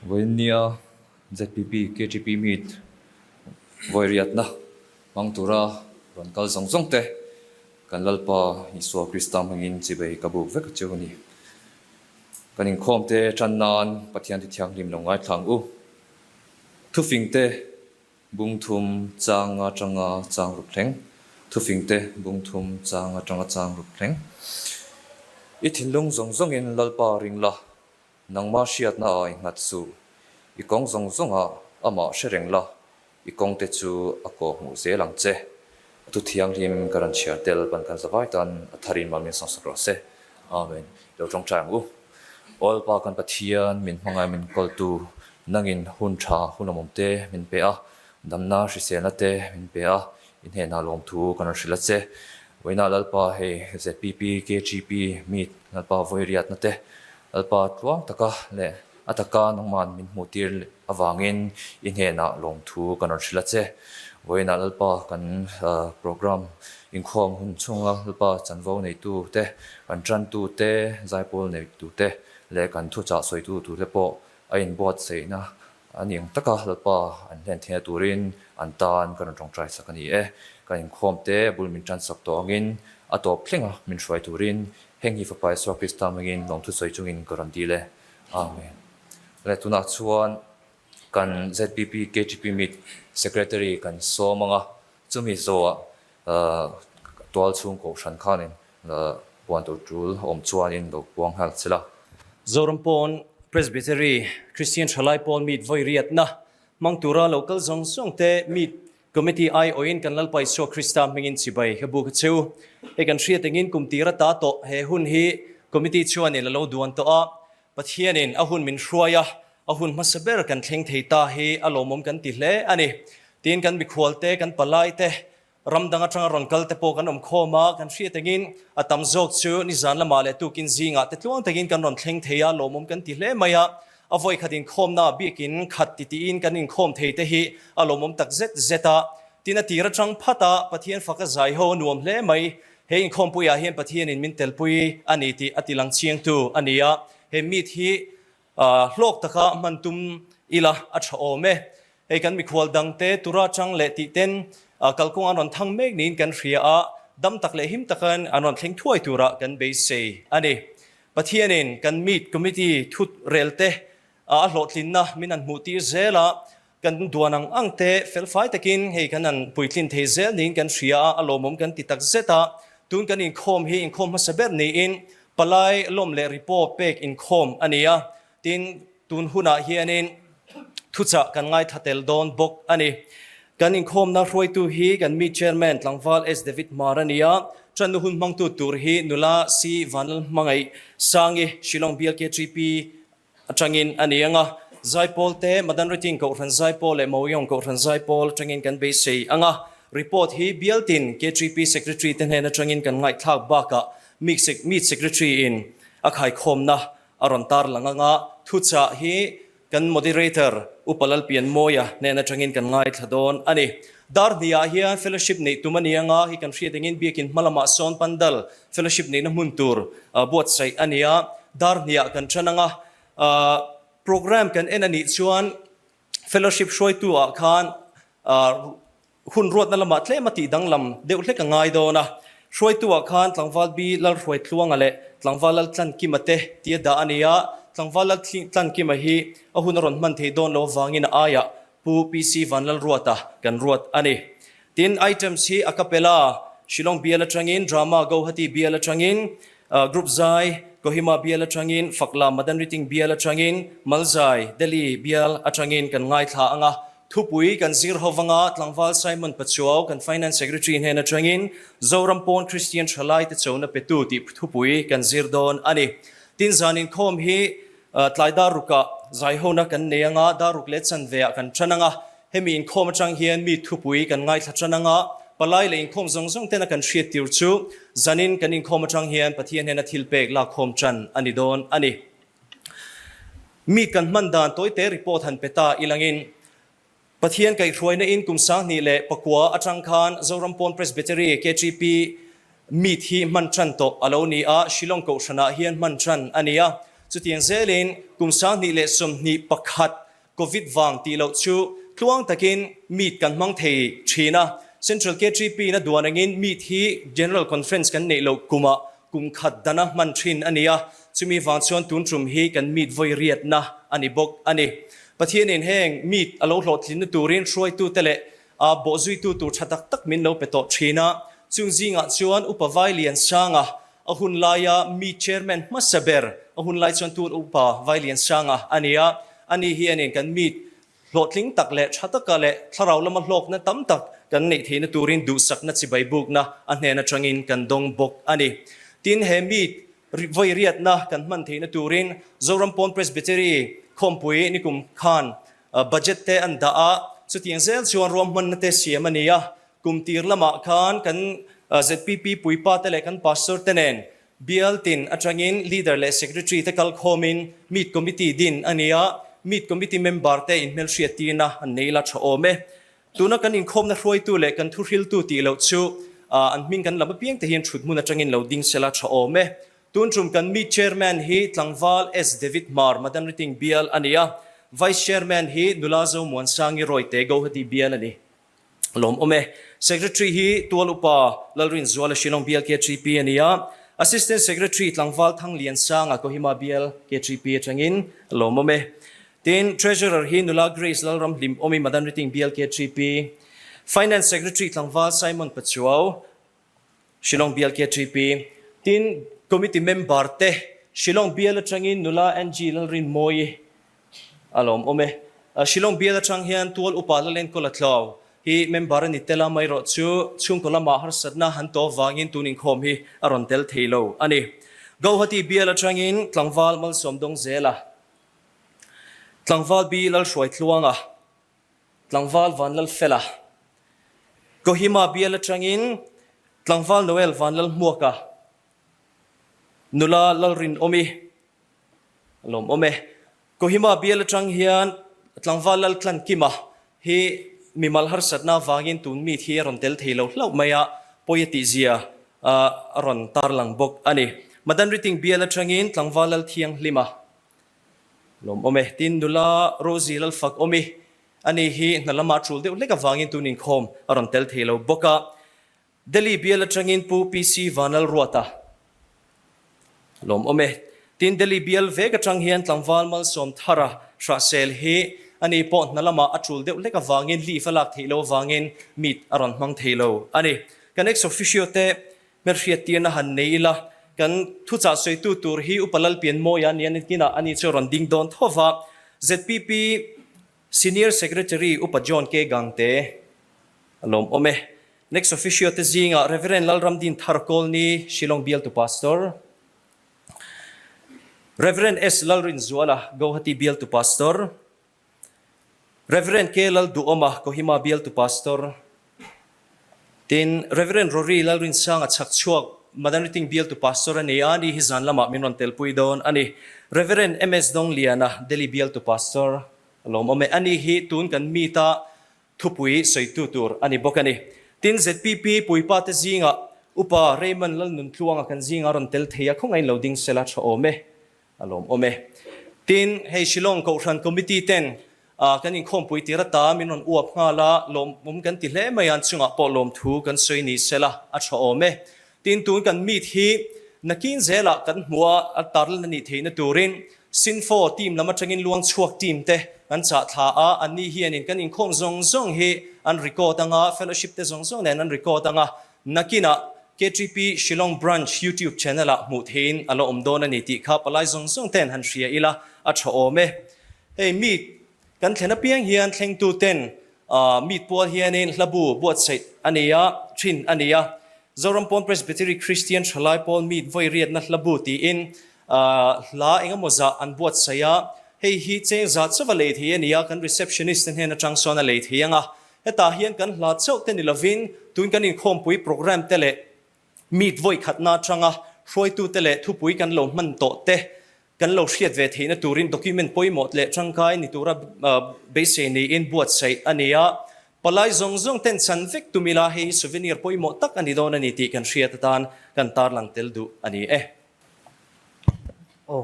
Vawiinnia ZPP KTP Meet vawiriatna hmang tura rawn kal zawng zawng te kan Lalpa Isua Krista hmangin chibei ka buk vek a cheu a ni. Kan inkhawm te tan nan Pathian ti thianghlim lo ngaithla ang u. Thufing te Bung thum chang atanga chang ruk thleng, Thufing te bung thum chang atanga chang ruk thleng. I thinlung zawng zawngin Lalpa ring la, nangma hriatna ah i nghat suh. I kawng zawng zawngah amah hre reng la, i kawng te chu a kawh hmuh zel ang che. A thu thianghlim ka rawn chhiar tel pan kan zavai tan a tharin mah min sawngsak rawh se. Amen. I lo tawngtai ang u. Awlpa kan Pathian min hmangai min kawltu nangin hun tha hun awmawm te min pe a, damna hriselna te min pe a, i hnenah lawmthu kan rawn hrilh a che. Vawiinah Lalpa hei ZPP, KGP, Meet, Lalpa Vawiriatna te Lalpa tluang taka leh a taka nangman min hmuh tir avangin i hnenah lawmthu kan rawn hrilh a che. Vawiinah Lalpa kan program inkhawm hun chhunga Lalpa chanvo neitu te, kan tantu te, zaipawl neitu te leh kan thuchah sawitu tur te pawh a inbuatsaihna a ni ang taka Lalpa an hlen theihna turin an tan kan rawn tawngtai sak a ni e. Kan inkhawm te bul min tansak tawh angin a tawp thlenga min hruai turin heng hi Fapa Isua Krista hmangin lawmthu sawi chungin ka rawn dil e. Amen. Le tunah chuan kan ZPP KTP Meet Secretary kan sawm anga chumi zawhah tual chhung kohhran khanin puan tur tul awm chuanin lo puang nghal che la. Zoram pawn Presbytery Christian Thalai pawn meet vawi riatna hmang tura lo kal zawng zawng te meet Committee aiawhin kan Lalpa Isua Krista hmingin chibai ka buk a cheu. Hei kan hriat engin kum tir ata tawh he hun hi Committee chuanin a lo duan tawh a, Pathianin a hun min hruai a, a hun hmasa ber kan thleng thei ta hi a lawmawm kan ti hle a ni. Tin, kan mikhualte, kan palaite, ram dang atanga rawn kal te pawh kan awm khawm a, kan hriat engin a tam zawk chu nizan lamah leh tukin zingah te tluang takin kan rawn thleng thei a, lawmawm kan ti hle mai a. A vawi khat inkhawmna biakin khat ti tiin kan inkhawm thei te hi a lawmawm tak zet zet a. Tin a tir atang phat a, Pathian faka zai ho a nuam hle mai. He inkhawmpuiah hian Pathianin min telpui a ni tih a tilang chiangtu a ni a. He meet hi hlawk taka hman tum ila a tha awm e. Hei kan mikhual dangte tura chang leh tih ten kalkawng an rawn thang mek niin kan hria a, dam tak leh him takin an rawn thleng thuai turah kan beisei a ni. Pathianin kan Meet Committee thut rel te a hlawhtlinna min han hmuh tir zel a, kan duan ang ang te felfai takin hei kan han puitlin thei zel niin kan hria a, a lawmawm kan ti tak zet a. Tun kan inkhawm hi inkhawm hmasa ber niin palai lawm leh report pek inkhawm a ni a, tin Tun hunah hianin thuchah kan ngaithla tel dawn bawk a ni. Kan inkhawmna hruaitu hi kan mi Chairman Tlangval S. David Hmar a ni a, ṭannu hun hmangtu tur hi nula C. Vanlalhmangaih Sangi, Shillong Bial KTP aṭangin a ni ang a. Zaipawl te Madan Riting Kohhran Zaipawl leh Mawiyawng Kohhran Zaipawl aṭangin kan beisei ang a. Report hi bialtin KTP Secretary te hnen aṭangin kan ngaihthlak bakah Meet Secretary in a khaikhawmna A rawn tar lang anga thuchah hi kan Moderator Upa Lalpianmawia hnen atangin kan ngaithla dawn a ni. Dar hniah hian fellowship neih tum a ni anga hi kan hriat engin biakin hma lamah sawn pandal fellowship neihna hmun tur buatsaih a ni a, dar hniah kan tan anga program kan en a nih chuan fellowship hruaitu ah khan Hun ruatna lamah tlem a tih danglam deuh hlek a ngai dawn a, hruaitu-ah khan Tlangval Bi Lalhruaitluanga leh Tlangval Laltlankima te ti a dah a ni a, Tlangval Laltlankima hi a hun a rawn hman thei dawn lo avangin a aiah Pu PC Vanlalruata kan ruat a ni. Tin, items hi a capella, Shillong bial atangin, Drama, Gauhati bial atangin, Group Zai, Kohima bial atangin, Fakla Madan Riting bial atangin, Malzai, Delhi bial atangin kan ngaithla ang a. Thupui kan zir ho vanga Tlangval Simon Pachuau kan Finance Secretary hnen atangin Zoram pawn Kristian Thalai te chona petu tih thupui kan zir dawn a ni. Tin zan inkhawm hi tlai dar rukah zaihona kan nei anga dar ruk leh chanve ah kan tan anga hemi inkhawm atang hian mi thupui kan ngaithla tan anga palai leh inkhawm zawng zawng tena kan hriat tir chu zanin kan inkhawm atang hian Pathian hnena thilpek lakkhawm tan a ni dawn a ni. Mi kan hman dan tawite report han pe ta ilangin Pathian kaihhruaina in kum 2009 atang khan Zoram Pawn Presbytery, KTP, meet hi hman tan tawh a lo ni a, Shillong Kohhranah hian hman tan a ni a. Chutiang zelin kum 2021 Covid vang tih loh chu tluang takin meet kan hmang thei thin a. Central KTP in a duan angin meet hi General Conference kan neih loh kumah kum khat dana hman thin a ni a, chumi vang chuan tun tum hi kan meet vawi riatna a ni bawk a ni. Pathianin heng meet a lo hlawhtlinna turin hruaitute leh a bawhzuitu tur tha tak tak min lo pe tawh thin a, chung zingah chuan Upa Vailiansanga a hun laia meet chairman hmasa ber a hun lai chuan tun Upa Vailiansanga a ni a, ani hianin kan meet Hlawhtling tak leh tha taka leh thlarau lama hlawkna tam tak kan neih theihna turin duhsakna chibai bukna a hnen atangin kan dawng bawk a ni. Tin, he meet vawi riatna kan hman theihna turin Zoram Pawn Presbytery khawmpui nikum khan budget te an dah a, chutiang zel chuan ruahmanna te siam a ni a. Kum tir lamah khan kan ZPP puipa te leh kan pastor te nen Bial tin atangin Leader leh Secretary te kal khawmin Meet Committee din a ni a, Meet Committee member te inhmelhriat tirna an nei la tha awm e. Tuna kan inkhawmna hruaitu leh kan thuhriltu tih loh chu an hming kan lam apiang te hian thut hmun atangin lo ding sela tha awm e. Tun tum kan Meet Chairman hi Tlangval S. David Hmar, Madanriting Bial a ni a, Vice Chairman hi Nula Zomuansangi Rawite, Guwahati Bial a ni. Lawmawm e. Secretary hi Tual Upa Lalrinzuala Shillong Bial KTP a ni a, Assistant Secretary Tlangval Thangliansanga Kohima Bial KTP atangin lawmawm e. Tin, Treasurer hi Nula Grace Lalramhlimawmi Madanriting Bial KTP, Finance Secretary Tlangval Simon Pachuau, Shillong Bial KTP, tin Committee member te Shillong Bial atangin Nula Angie Lalrinmawii a lawmawm e. Shillong Bial atang hian Tual Upa Lalenkawla Tlau hi member a ni tel a, amaherawh chu chhungkaw lamah harsatna an tawh avangin tun inkhawm hi a rawn tel thei lo a ni. Gauhati Bial atangin Tlangval Malsawm Dawngzela, Tlangval B Lalhruaitluanga, Tlangval Vanlalfela, Kohima bial atangin Tlangval Noel Vanlalhmuaka, Nula Lalrinawmi a lawmawm e. Kohima bial atang hian Tlangval Laltlankima hi mimal harsatna avangin tun meet hi a rawn tel thei lo hlauh mai a, pawi a tihzia a rawn tarlang bawk a ni. Madanriting bial atangin Tlangval Lalthianghlima Lawmawm e. Tin, nula Rosie Lalfak awm i, ani hi hna lama tul deuh hlek avangin tun inkhawm a rawn tel thei lo bawk a. Delhi bial atangin Pu PC Vanlalruata lawmawm e. Tin, Delhi bial vek atang hian tlangval Malsawm Thara Hrahsel hi ani pawh hna lama a tul deuh hlek avangin leave a lak theih lo avangin meet a rawn hmang thei lo a ni. Kan ex-officio te Hmelhriattirna han nei ila, kan thuchah sawitu tur hi Upa Lalpianmawia nia nitinah ani chu a rawn ding dawn tho va. ZPP Senior Secretary Upa John K. Gangte a lawmawm e. Next Officio te zingah Rev. Lalramdin Tharkawlni, Shillong Bialtu Pastor, Rev. S. Lalrinzuala, Gauhati Bialtu Pastor, Rev. K. Lalduhawma, Kohima Bialtu Pastor, tin Rev. Rory Lalrinsanga Chhakchhuak, Madanriting Bialtu Pastor a ni a, ni hi zan lamah min rawn telpui dawn a ni. Rev. MS Dongliana, Delhi Bialtu Pastor a lawmawm e. Ani hi tun kan meet a thupui sawitu tur a ni bawk a ni. Tin, ZPP puipa te zingah Upa Raymond Lalnuntluanga kan zingah a rawn tel thei a, khawngaih in lo ding sela tha awm e. A lawmawm e. Tin, hei Shillong Kohhran Committee ten kan inkhawmpui tir ata min rawn uap nghal a, lawmawm kan ti hle mai a, an chungah pawh lawmthu kan sawi ni sela a tha awm e. Tin, tun kan meet hi nakin zelah kan hmuh a, a tarlan a nih theihna turin Sinfo team lam atangin luangchhuak team te kan chah thla a, anni hianin kan inkhawm zawng zawng hi an record anga, fellowship te zawng zawng nen an record anga, Nakinah KTP Shillong Branch YouTube channel ah hmuh theihin a la awm dawn a ni tih kha palai zawng zawng ten han hria ila a tha awm e. Hei meet kan thlen apiang hian thlengtu ten meet pual hianin hlabu buatsaih a ni a, thin a ni a. Zoram Pawn Presbytery Christian Thalai Pawl meet vawi riatna hlabu tiin hla engemaw zah an buatsaih a. Hei hi cheng zah chauh a lei thei a ni a, kan receptionist te hnen atang sawn a lei thei ang a. Hetah hian kan hla chauh te ni lovin tun kan inkhawmpui programme te leh meet vawi khatna atanga hruaitute leh thupui kan lo hman tawh te kan lo hriat ve theihna turin document pawimawh leh tangkai ni tura beisei niin buatsaih a ni a. Palai zawng zawng ten chan vek tum ila hei hi souvenir pawimawh tak a ni dawn a ni tih kan hriat atan kan tarlang tel duh a ni e. Aw.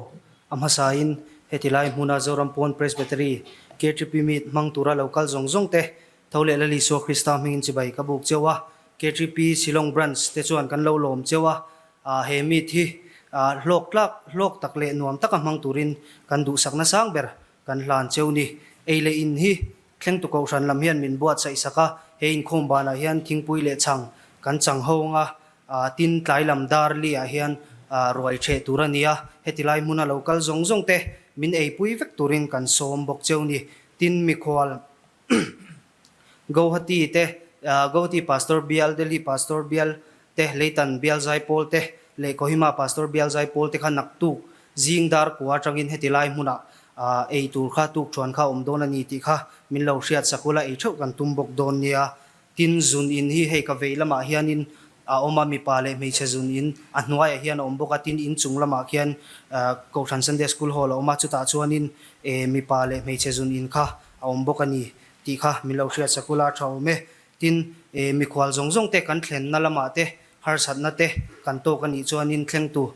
A hmasain heti lai hmuna Zoram Pawn Presbytery KTP Meet hmang tura lo kal zawng zawng te tho leh Lal Isua Krista hmingin chibai ka buk cheu a. KTP Shillong Branch te chuan kan lo lawm cheu a. He meet hi hlawk tlak hlawk tak leh nuam taka hmang turin kan duhsakna sang ber kan hlan cheu ni. Ei leh in hi Thlengtu Kohhran lam hian min buatsaih sak a, he inkhawm banah hian thingpui leh chhang kan chang ho ang a, tin tlai lam dar li ah hian ruai ṭheh tur a ni a, heti lai hmuna lo kal zawng zawng te min eipui vek turin kan sawm bawk cheu ni. Tin mikhual Gauhati te, Gauhati Pastor Bial, Delhi Pastor Bial te, Leitan Bial Zaipawl te leh Kohima Pastor Bial Zaipawl te kha naktuk Zing dar kua atangin heti lai hmunah ei tur kha tuk thuan kha awm dawn a ni tih kha min lo hriat sak ula ei theuh kan tum bawk dawn nia. Tin, zun in hi hei ka vei lamah hianin a awm a, mipa leh hmeichhe zun in a hnuaiah hian a awm bawk a, tin in chung lamah khian Kohhran Sunday School Hall a awm a, chutah chuanin mipa leh hmeichhe zun in kha a awm bawk a ni tih kha min lo hriat sak ula a tha awm e. Tin, mikhual zawng zawng te kan thlenna lamah te Harsatna te kan tawk a nih chuanin thlengtu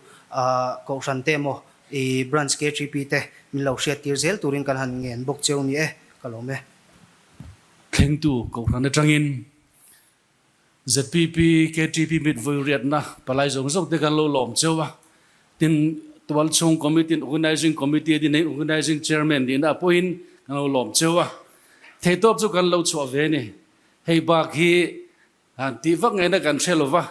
Kohhran te emaw i Branch KTP te min lo hriattir zel turin kan han ngen bawk cheu ni e, ka lawm e. Thlengtu Kohhran atangin ZPP KTP mit vawi riatna palai zawng zawng te kan lo lawm cheu a, tin Tualchhung Committee in Organizing Committee a din Organizing Chairman nihna pawhin kan lo lawm cheu a, theihtawp chu kan lo chhuah ve a ni. Hei bak hi Han tih vak ngaihna kan hre lova,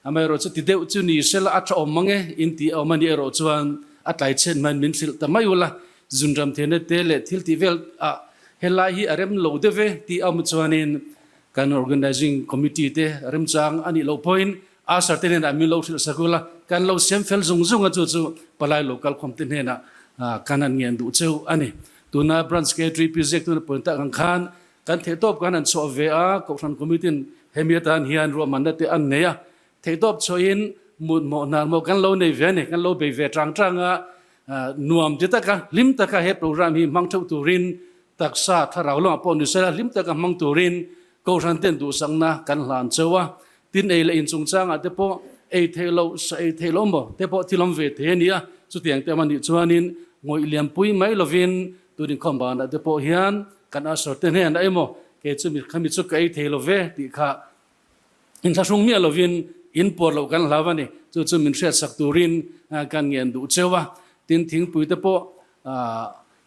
amaherawh chu ti deuh chu ni sela a tha awm mang e, in tih a awm a nih erawh chuan a tlai chhen hmain min hrilh ta mai ula, zunram thehna te leh thil tih vel ah helai hi a rem lo deuh e tih a awm chuanin kan Organizing Committee te remchang a nih loh pawhin Usher te hnenah min lo hrilh sak ula, kan lo siam fel zung zung a chu chu palai local khawm te hnenah kan han ngen duh cheu a ni. Tuna Branch K3 P ziak tuna point tak ang khan Kan theihtawp kan han chhuah ve a, Kohhran Committee-in hemi atan hian ruahmanna te an nei a, theihtawp chhuahin mut mawh hnar mawh kan lo nei ve a ni, kan lo bei ve tang tang a, nuam ti taka, hlim taka he program hi hmang theuh turin taksa thlarau lamah pawh ni sela hlim taka hmang turin Kohhran ten duhsakna kan hlan cheu a, tin ei leh in chungchangah te pawh ei theih loh, sa ei theih loh maw te pawh thil awm ve thei a ni a, chutiang te awm a nih chuanin ngawih liampui mai lovin tun inkhawm banah te pawh hian Kan usher te hnenah emaw kei chu mi khami chu ka ei thei lo ve tih kha inthlahrung miah lovin in puar loh kan hlau a ni. Chu chu min hriatsak turin kan ngen duh cheu a. Tin thingpui te pawh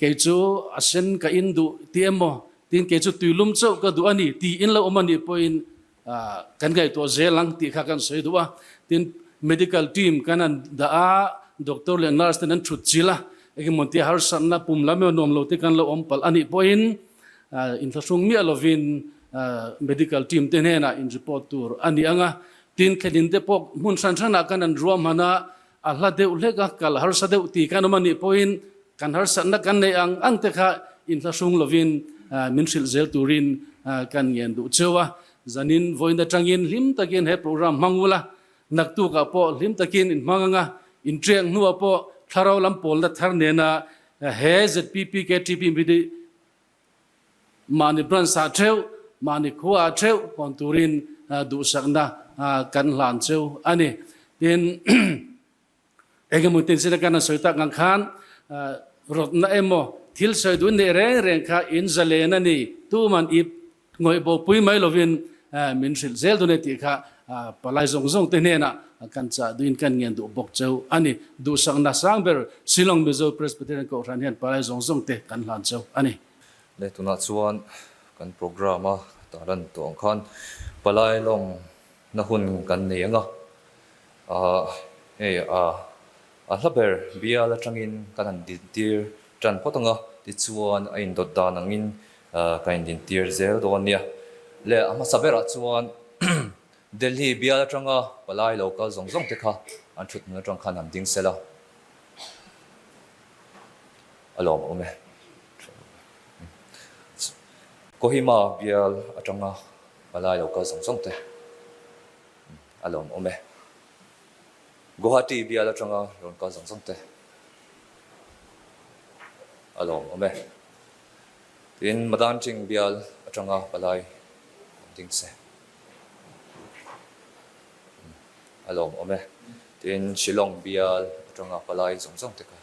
kei chu a sen ka in duh ti emaw tin kei chu tuilum chauh ka duh a ni tih in lo awm a nih pawhin kan ngaihtuah zel ang tih kha kan sawi duh a. Tin, medical team kan han dah a, doctor leh nurse ten an thut chilh a, engemaw tia harsatna pum lam emaw nuam lo te kan lo awm palh a nih pawhin inthlahrung miah lovin medical team te hnenah in report tur a ni ang a. Tin, thlenin te pawh hmun hran hranah kan han ruahman a, a hla deuh hlek a, kal harsa deuh ti kan awm a nih pawhin kan harsatna kan neih ang ang te kha inthlahrung lovin min hrilh zel turin kan ngen duh cheu a. Zanin vawiin atangin hlim takin he program hmang ula, naktukah pawh hlim takin in hmang ang a, intriak hnuah pawh thlarau lam pawlna thar nena he ZPPKTP Mahni branch ah theuh, mahni khua ah theuh hawn turin duhsakna kan hlan cheu a ni. Tin, engemaw tin sin a kan han sawi tak ang khan rawtna emaw thil sawi dun neih reng reng kha in zalen a ni, tuman ip ngawih bo pui mai lovin min hrilh zel dawn e tih kha palai zawng zawng te hnenah kan chah duhin kan ngen duh bawk cheu a ni. Duhsakna sang ber Shillong Mizo Presbyterian Kohhran hian palai zawng zawng te kan hlan cheu a ni. Le tunah chuan kan program a tarlan tawh ang khan palai lawng na hun kan nei ang a, hei a hla ber bial atangin kan han dintir tan phawt ang a, tichuan a indawt dan angin kan indintir zel dawn nia. Le a hmasa berah chuan Delhi bial atanga palai lo kal zawng zawng te kha an thut hmun atang khan han ding sel a, a lawmawm e. Kohima bial atanga palai lo kal zawng zawng te a lawmawm e. Guwahati bial atanga rawn kal zawng zawng te a lawmawm e. Tin, Madanching bial atanga palai awm ding se a lawmawm e. Tin, Shillong bial atanga palai zawng zawng te kha.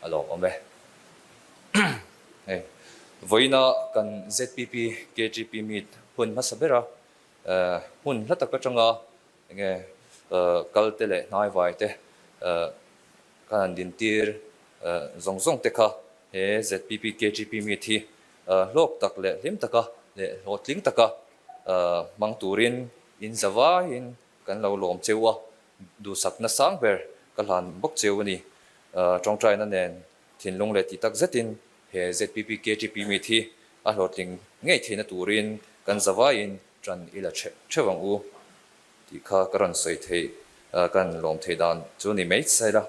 A lawmawm e. Hei, vawiina kan ZPP KGP meet hun hmasa bera hmun hla tak atanga enge kal te leh hnaivai te kan han dintir zawng zawng te kha he ZPP KGP meet hi hlawk tak leh hlim taka leh hlawhtling taka hmang turin in zavaiin kan lo lawm cheu a, duhsakna sang ber ka hlan bawk cheu a ni. Tawngtaina nen thinlung leh tih tak zetin he ZPP KTP meet hi a hlawhtling ngei theihna turin kan zavaiin tan i la theuh ang u tih kha ka rawn sawi theih, kan lawm theih dan chu a ni mai chai la.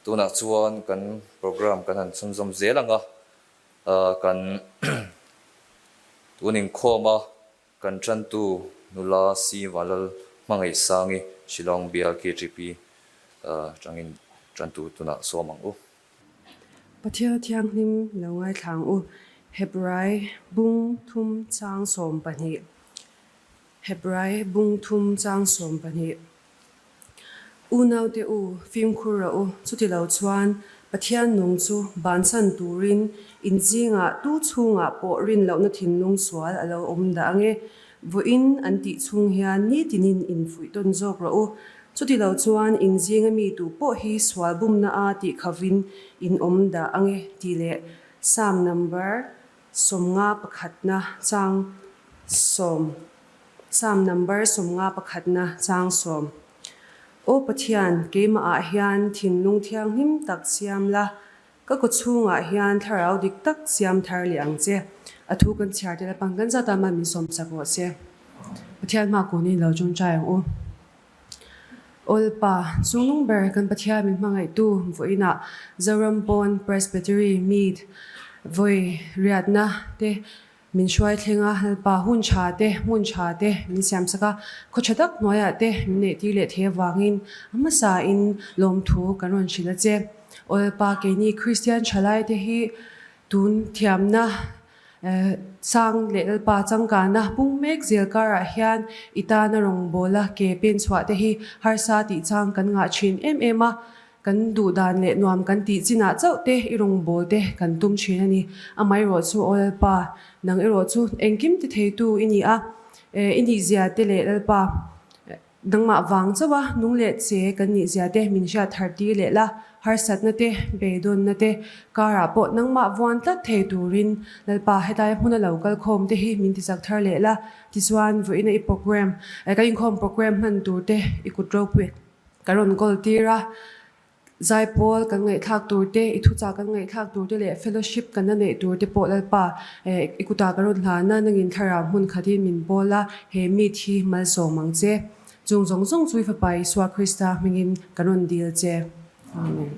Tunah chuan kan program kan han chhunzawm zel ang a, kan tun inkhawm a, Kan tantu nula Si Valal Hmangaihsangi Shillong Bial KTP tangin tantu tunah sawm ang u. Pathian Thianghlim lo ngaithla ang u. Hebrai bung thum chang 12 Hebrai bung thum chang 12 Unaute u, fimkhur rawh u, chuti lo chuan Pathian nung chu bansan turin in zingah tu chhungah pawh rin lohna thinlung sual a lo awm dah ang e. Vawiin an tih chhung hian nitinin in fuih tawn zawk rawh u. Chuti lo chuan in zinga mi tu pawh hi sual bumna a tih khavin in awm dah ang e tih leh Psalm number 51 chang 10. Psalm number 51 chang 10. Aw Pathian, keimahah hian thinlung thianghlim tak siam la, ka kawchhungah hian thlarau dik tak siam thar leh ang che. A thu kan chhiar tel apang kan zat a mah min sawm chak rawh se. Pathian hma kunin lo tawngtai ang u. Aw Lalpa, chungnung ber kan Pathian min hmangaihtu vawiinah Zoram pawn Presbytery Meet vawi riatna te Min hruai thleng a, Lalpa hun tha te, hmun tha te min siam sak a, khaw tha tak hnuaiah te min neih tir leh thei avangin a hmasain lawmthu kan rawn hrilh a che. Aw Lalpa, keini Kristian thalai te hi tun thiamna sang leh Lalpa changkana pung mek zel karah hian i tana rawngbawla ke pen chhuah te hi harsa tih chang kan ngah thin em em a. Kan duh dan leh nuam kan tih chinah chauh te i rawngbâwl te kan tum thin a ni. Amaherawh chu Aw Lalpa, nang erawh chu engkim ti theitu i ni a, i nihzia te leh Lalpa, nangmah vang chauha nung leh che kan nihzia te min hriat thar tir leh la, harsatna te, beidawnna te karah pawh nangmah vuan tlat thei turin Lalpa hetaia hmuna lo kal khawm te hi min ti chak thar leh la. Tichuan, vawiina i program, kan inkhawm program hman tur te i kut ropui. Ka rawn goal tir a, zaipawl kan ngaihthlak tur te, i thuchah kan ngaihthlak tur te leh fellowship kan la neih tur te pawh Lalpa i kutah ka rawn hlan a, nangin thlarau hmun khatin min bawl a, he meet hi malsawm ang che. Chung zawng zawng chu i Fapa Isua Krista hmingin ka rawn dil che. Amen.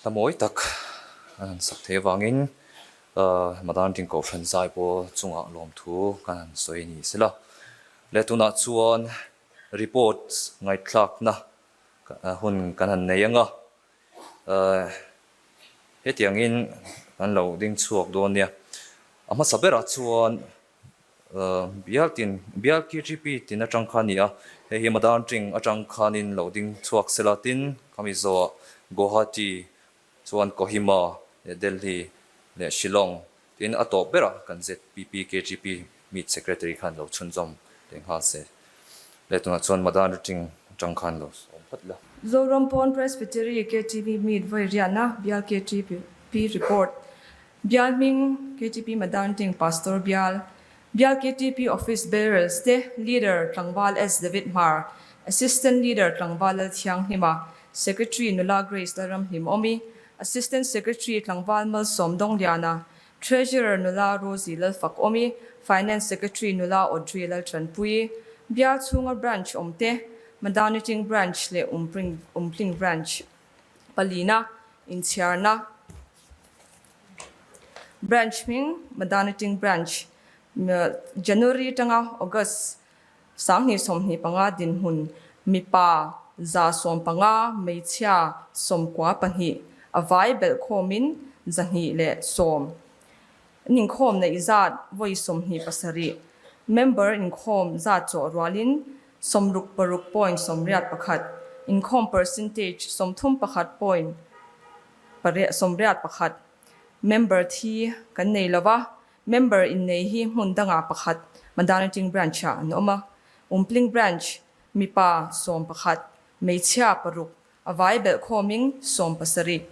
Hla mawi tak an han sak theih avangin Madan Ring Kohhran zai pawl chungah lawmthu kan han sawi a ni sela. Leh tunah chuan report ngaihthlakna hun kan han nei ang a, hetiangin kan lo ding chhuak dawn nia. A hmasa berah chuan Bial tin, Bial KGP tin atang kha a ni a, hei hi Madan Ring atang khanin lo ding chhuak sela tin khami zawhah Guwahati chuan Kohima leh Delhi leh Shillong tin a tawp berah kan ZPP KGP Meet Secretary khan lo chhunzawm leh nghal se. Leh tunah chuan Madan Ring atang khan lo awm phawt ila. Zoram Pawn Presbytery KTP Meet vawi riahna Bial KTP Report Bial hming, KTP Madanting Pastor Bial, Bial KTP Office Bearers te Leader Tlangval S. David Hmar, Assistant Leader Tlangval Lalthianghlima, Secretary Nula Grace Lalramhlimawmi, Assistant Secretary Tlangval Malsawm Dongliana, Treasurer Nula Rosie Lalfakawmi, Finance Secretary Nula Audrey Laltranpuii, Bial chhunga Branch awmte, Madaniting Branch leh Umpling Branch palina inchhiarna. Branch hming, Madaniting Branch, January atanga August 2025 dinhmun, mipa 115, hmeichhia 92, a vai belh khawmin 210. An inkhawm neih zat vawi 27, member inkhawm zat chawh rualin 66.81, inkhawm percentage 31 point pariat 81 member thi kan nei lo va, member innei hi hmun dangah pakhat Madanating Branch ah an awm a, Umpling Branch mipa 11, hmeichhia paruk a vai belh khawmin 70,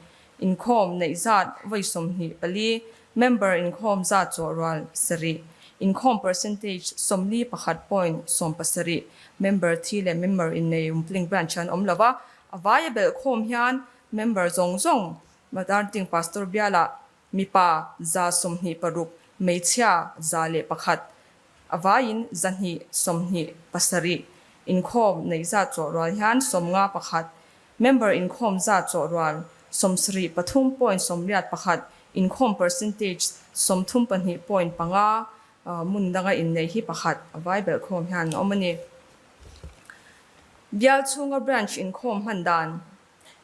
inkhawm neih zat vawi 24, member inkhawm zat chawh rual sarih, inkhawm percentage 41.70, member thi leh member innei Umpling Branch ah an awm lo va, a vai a belh khawm hian Member zawng zawng Madarting Pastor bialah mipa 126, hmeichhia 101, a vaiin 227 inkhawm neih zat chawh rual hian 51, member inkhawm zat chawh rual 73.81, inkhawm percentage 32.5, hmun danga inneih hi pakhat a vai belhkhawm hian a awm a ni. Bial chhunga branch inkhawm hman dan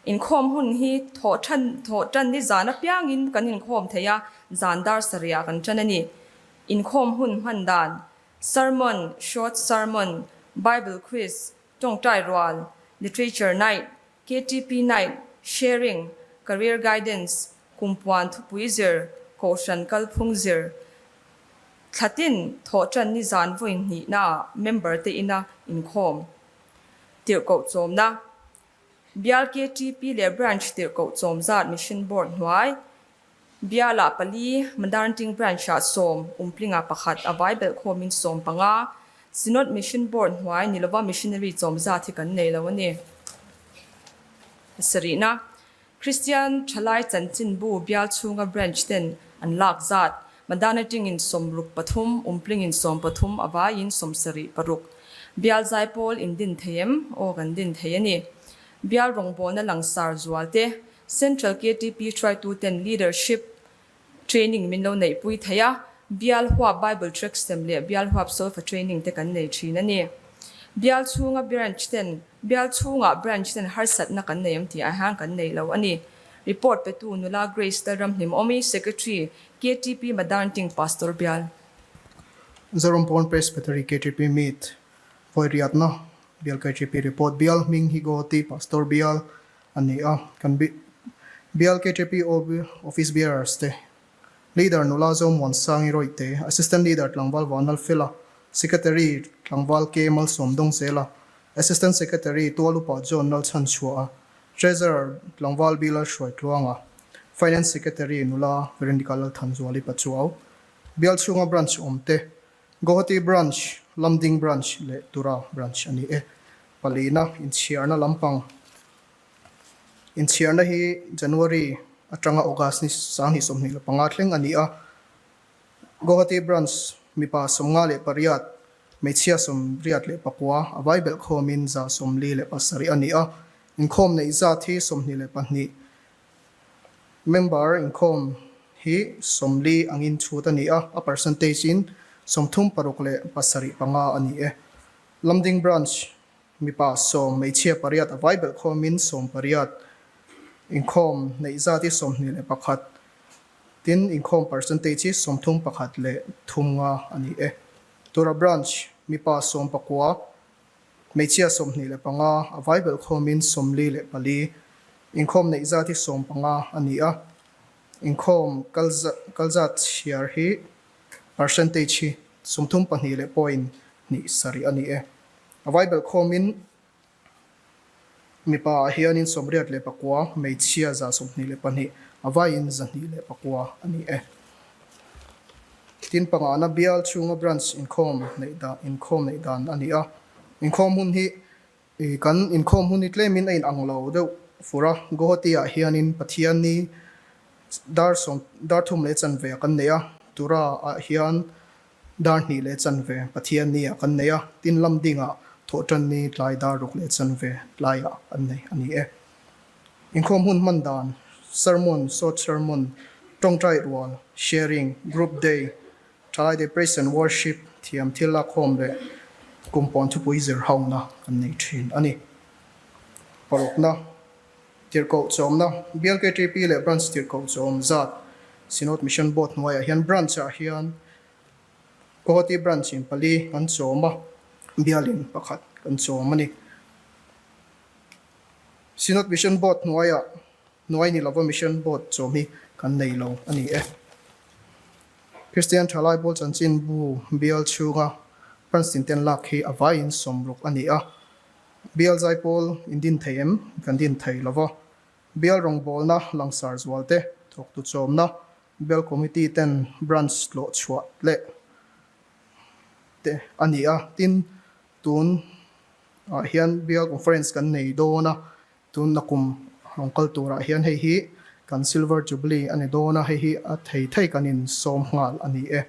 Inkhawm hun hi thawh than thawh tan ni zan apiangin kan inkhawm thei a, zan dar sarihah kan tan a ni. Inkhawm hun hman dan, Sermon, Short Sermon, Bible Quiz, Tawngtai Rual, Literature Night, KTP Night, Sharing, Career Guidance, Kumpuan Thupui Zir, Kohhran Kalphung Zir, Thlatin thawh tan ni zan vawi hnihnaah member te ina inkhawm tirhkoh chawmna. Bial KTP leh Branch tirhkoh chawm zat Mission Board hnuai, Bialah pali, Madarnting Branch-ah sawm, Umplingah pakhat, a vai belh khawmin 15, Synod Mission Board hnuai ni lova Missionary chawm zat hi kan nei lo a ni. Sarihna, Kristian Thalai Chanchinbu bial chhunga Branch ten an lak zat, Madanating-in 63, Umplingin 13, a vaiin 76. Bial zaipawl in din thei em? Aw kan din thei a ni. Bial rawngbawlna langsar zual te, Central KTP hruaituten Leadership Training min lo neihpui thei a, Bial huap Bible Tract sem leh Bial huap Solfa Training te kan nei thin a ni. Bial chhunga Branch ten Bial chhungah Branch ten harsatna kan nei em tih ah hian kan nei lo a ni. Report petu Nula Grace Lalramhlimawmi, Secretary, KTP Madanting Pastor Bial. Zoram Pawn Presbytery KTP Meet vawi riatna Bial KTP Report Bial hming hi Guwahati Pastor Bial a ni a, kan Bial KTP Office Bearers te Leader Nula Zomuansangi Rawihte, Assistant Leader Tlangval Vanlalfela, Secretary Tlangval K Malsawm Dawngzela, Assistant Secretary Tualupa John Lalchhanchhuaha, Treasurer Tlangval Bila Hruaitluanga, Finance Secretary Nula Veronica Lalthanzuali Pachuau, Bial chhunga Branch awmte, Guwahati Branch, Lamding Branch leh Tura Branch a ni e. Palina inchhiarna lampang Inchhiarna hi January atanga August ni 2025 thleng a ni a. Guwahati Branch mipa 58, hmeichhia 84 a vai belh khawmin 47 a ni a. Inkhawm neih zat hi 22. Member inkhawm hi 40 angin chhut a ni a, a percentage in 36.75 a ni e. Lamding Branch mipa 10, hmeichhia pariat a vai belh khawmin 18, inkhawm neih zat hi 21, tin inkhawm percentage hi 31.35 a ni e. Tura Branch mipa 19, Hmeichhia 25, a vai belh khawmin 44, inkhawm neih zat hi 15 a ni a. Inkhawm kal kal zat chhiar hi percentage hi 32 leh point hnih sarih a ni e. A vai belh khawmin mipa ah hianin 89, hmeichhia 122, a vaiin 109 a ni e. Tin pangana bial chhunga branch inkhawm neih dan inkhawm neih dan a ni a. Inkhawm hun hi ih kan inkhawm hun hi tlemin a inang lo deuh fur a. Guwahati ah hianin Pathianni dar sawm dar thum leh chanve ah kan nei a. Tura ah hian dar hnih leh chanve Pathianni ah kan nei a. Tin lam dingah thawhtanni tlai dar ruk leh chanve tlaiah kan nei a ni e. Inkhawm hun hman dan, Sermon, Short Sermon, Tawngtai Rual, Sharing, Group Day, Thalai te Praise and Worship, Thiam Thil Lakhawm leh Kum Pawn Thupui Zir Hauna kan nei thin a ni. Parukna, Tirhkoh Chawmna, BLKTP leh Branch Tirhkoh Chawm zat Synod Mission Board hnuaiah hian Branch ah hian Guwahati Branch in pali kan chawm a, bialin pakhat kan chawm a ni. Synod Mission Board hnuaiah hnuai ni lova Mission Board chawm hi kan nei lo a ni e. Kristian Thalai Pawl Chanchin Bu bial chhunga Branch tinten lak hi a vaiin 60 a ni a. Bial Zaipawl in din thei em? Kan din thei lova. Bial rawngbawlna langsar zualte thawktu chawmna Bial Committee ten Branch tlawh chhuah leh te a ni a. Tin, tun ah hian bial conference kan nei dawn a, tun nakum rawn kal turah hian hei hi kan silver jubilee a ni dawn a, hei hi a thei thei kan in sawm nghal a ni e.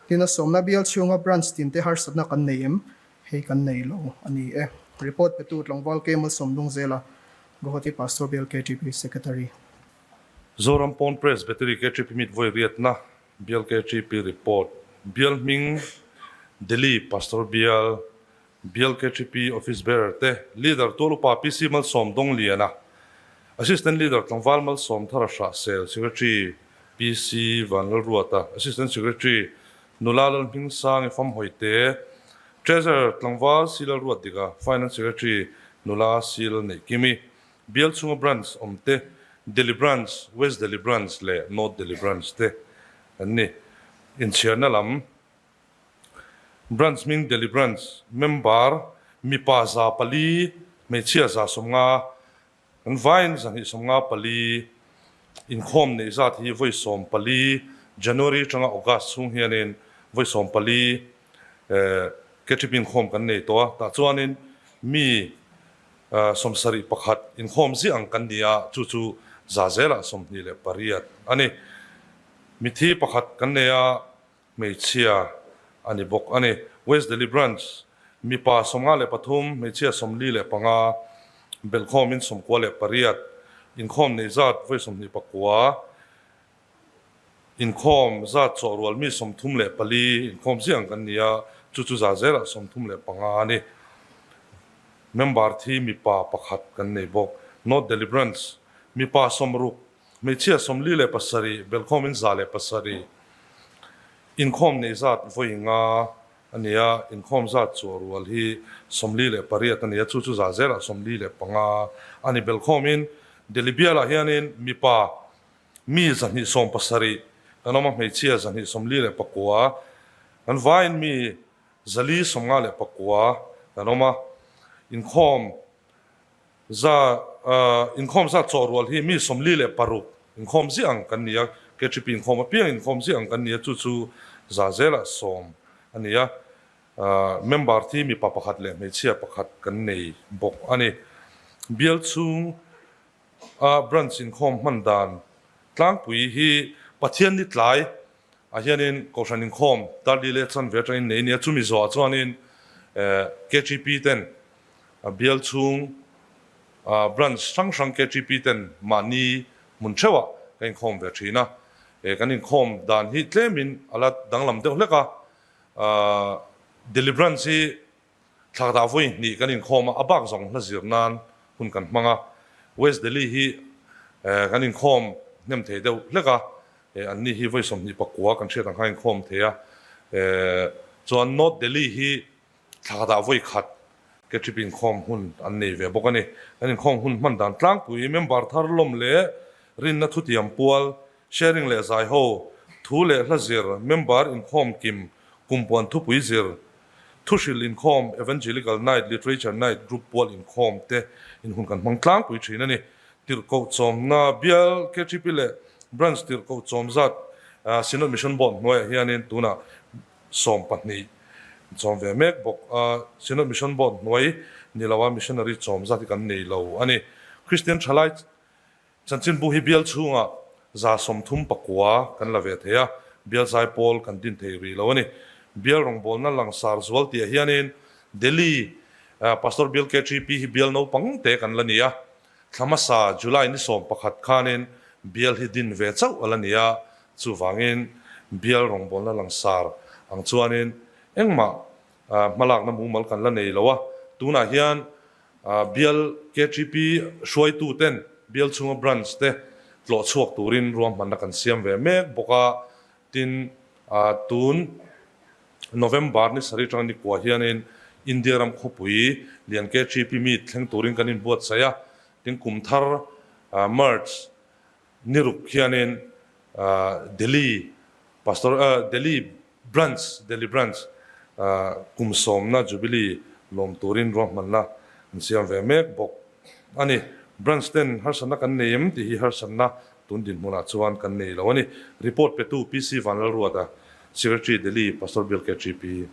Tin a sawmna bial chhunga branch tin te harsatna kan nei em? Hei kan nei lo a ni e. Report petu tlangval K Malsawmlung zela Guwahati Pastor Bial KTP Secretary. Zoram Pawn Presbytery KTP Meet vawi riatna Bial KTP report Bial hming Delhi Pastor Bial Bial KTP Office Bearer te Leader Tual Upa PC Malsawm Dongliana, Assistant Leader Tlangval Malsawm Thara Hrahsel, Secretary PC Vanlalruata, Assistant Secretary Nula Lalhmingsangi Famhawite, Treasurer Tlangval C Lalruatdika, Finance Secretary Nula C Lalneihkimi, Bial chhunga Branch awm te Delhi Branch, West Delhi Branch leh North Delhi Branch te an ni. Inchhiarna lam Branch hming Delhi Branch member mipa 400, hmeichhia 150, kan vaiin 254 inkhawm neih zat hi vawi 14 January atanga August chhung hianin vawi 14 KTP inkhawm kan nei tawh a, tah chuanin mi 71 inkhawm ziah ang kan ni a, chu chu za zelah 28 a ni. Mithi pakhat kan nei a, hmeichhia a ni bawk a ni. West Delhi Branch, mipa 53, hmeichhia 45, belhkhawmin 98, inkhawm neih zat vawi 29, inkhawm zat chawhrual mi 34 inkhawm ziah ang kan ni a, chu chu za zelah 35 a ni. Member thi mipa pakhat kan nei bawk. North Delhi Branch, mipa 60, Hmeichhia 47, belhkhawmin 107, inkhawm neih zat vawi nga a ni a, inkhawm zat chu a rual hi 48 a ni a, chu chu za zelah 45 a ni. Belhkhawmin Delhi bialah hianin mipa mi 270 kan awm a, hmeichhia 249, kan vaiin mi 459 kan awm a, inkhawm Za inkhawm zat chawh rual hi mi 46 inkhawm ziah ang kan ni a, KTP inkhawm apiang inkhawm ziah ang kan ni a, chu chu za zelah sawm a ni a. Member thi mipa pakhat leh hmeichhia pakhat kan nei bawk a ni. Bial chhung a branch inkhawm hman dan tlangpui hi Pathian ni tlai ah hianin Kohhran inkhawm Darli leh Chanve atangin nei a ni a, chumi zawhah chuanin KTP ten A bial chhung branch hrang hrang KTP ten mahni hmun theuhah ka inkhawm ve thin a. Kan inkhawm dan hi tlemin a la danglam deuh hlek a. Delhi Branch hi Thlakdah vawi hnih kan inkhawm a, a bak zawng hla zir nan hun kan hmang a. West Delhi hi kan inkhawm hnem thei deuh hlek a, anni hi vawi 24 kan hriat ang khan inkhawm thei a. Chuan North Delhi hi thlakdah vawi khat ke trip inkhawm hun an nei ve bawk a ni. Kan inkhawm hun hman dan tlangpui member thar lawm leh rinna thutiam pual, sharing leh zaiho, thu leh hla zir, member inkhawm kim, kumpuan thupui zir, Thuhrilh inkhawm, Evangelical Night, Literature Night, Group pual inkhawm te in hun kan hmang tlangpui thin a ni. Tirhkoh chawmna bial KTP leh Branch tirhkoh chawm zat Synod Mission Board hnuaiah hianin tunah 12 chawm ve mek bawk a, Synod Mission Board hnuai ni loa Missionary chawm zat hi kan nei lo a ni. Kristian thalai Chanchinbu hi bial chhungah 39 kan la ve thei a, bial zai pawl kan din thei rih lo a ni. Bial rawngbawlna langsar zual tih ah hianin Delhi Pastor Bial KTP hi bial naupang te kan la ni a, thla hmasa July ni 11 khanin bial hi din ve chauh a la ni a, chuvangin bial rawngbawlna langsar ang chuanin engmah hmalakna mumal kan la nei lo a, tunah hian Bial KTP hruaitu ten bial chhunga branch te tlawh chhuak turin ruahmanna kan siam ve mek bawk a, tin tun November ni sarih atanga ni kua hianin India ram khawpui lian KTP meet thleng turin kan inbuatsaih a, tin kum thar March ni ruk hianin Delhi Pastor Delhi Branch Delhi Branch kum sawmna Jubilee lawm turin ruahmanna an siam ve mek bawk a ni. Branch ten harsatna kan nei em tih hi harsatna tun dinhmunah chuan kan nei lo a ni. Report petu PC Vanlalruata, Secretary Delhi Pastor Bill KTP.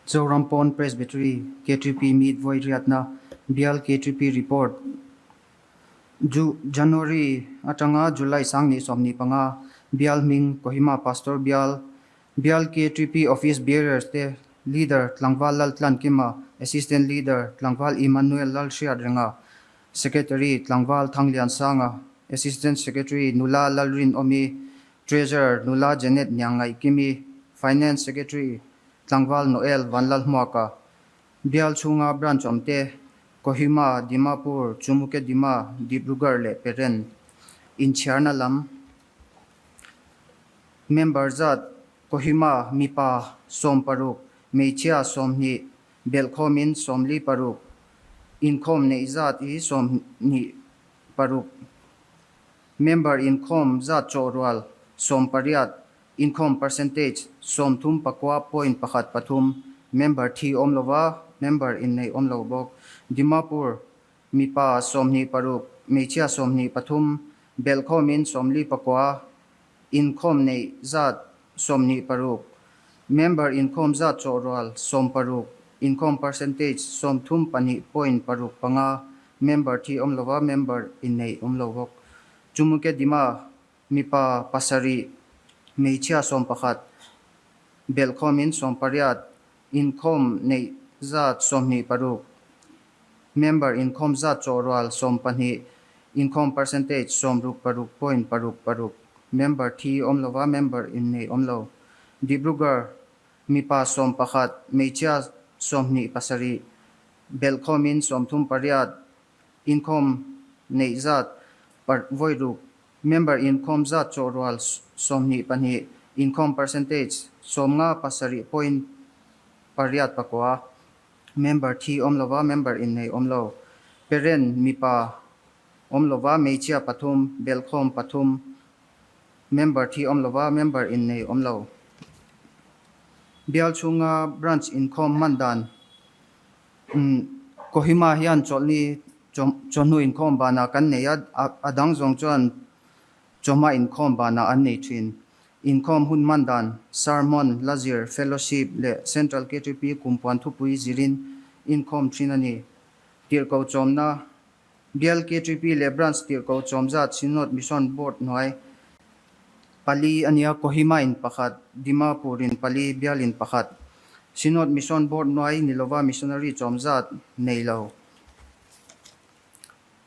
Zoram Pawn Presbytery KTP Meet vawi riatna Bial KTP Report Ju January atanga July 2025 bial hming Kohima Pastor bial, bial KTP Office Bearers te Leader Tlangval Laltlankima, Assistant Leader Tlangval Emmanuel Lalhriatrenga, Secretary Tlangval Thangliansanga, Assistant Secretary Nula Lalrinawmi, Treasurer Nula Janet Niangaihkimi, Finance Secretary Tlangval Noel Vanlalhmuaka, Bial chhunga branch awmte, Kohima, Dimapur, Chumukedima, Dibrugarh leh Peren inchhiarna lam member zat Kohima mipa 60, hmeichhia 20, belhkhawmin 46, inkhawm neih zat hi 26, member inkhawm zat chawhrual 18, Inkhawm percentage 39.13, member thi awm lova, member innei awm lo bawk. Dimapur, mipa 26, hmeichhia 23, belhkhawmin 49, inkhawm neih zat 26, member inkhawm zat chawhrual 60, inkhawm percentage 32.65, member thi awm lova, member innei awm lo bawk. Chumukedima, Mipa pasarih, hmeichhia 11, belhkhawmin 18, inkhawm neih zat 26, member inkhawm zat chawhrual 12, inkhawm percentage 66.66, member thi awm lova member innei awm lo. Dibrugarh, mipa 11, hmeichhia 27, belhkhawmin 38, inkhawm neih zat vawi ruk, Member inkhawm zat chawhrual 22, inkhawm percentage 57.89, member thi awm lova member innei awm lo, parent mipa awm lova hmeichhia pathum, belhkhawm pathum, member thi awm lova member innei awm lo. Bial chhunga branch inkhawm hman dan Kohima hian chawlhni chawhnu inkhawm banah kan nei a, a dang zawng chuan chawhma inkhawm banah an nei thin. Inkhawm hun hman dan, sermon, lazir, fellowship leh Central KTP kumpuan thupui zirin inkhawm thin a ni. Tirhkoh chawmna, Bial KTP leh Branch tirhkoh chawm zat Synod Mission Board hnuai pali a nia, Kohima in pakhat, Dimapur in pali, Bial in pakhat. Synod Mission Board hnuai ni lova missionary chawm zat nei lo.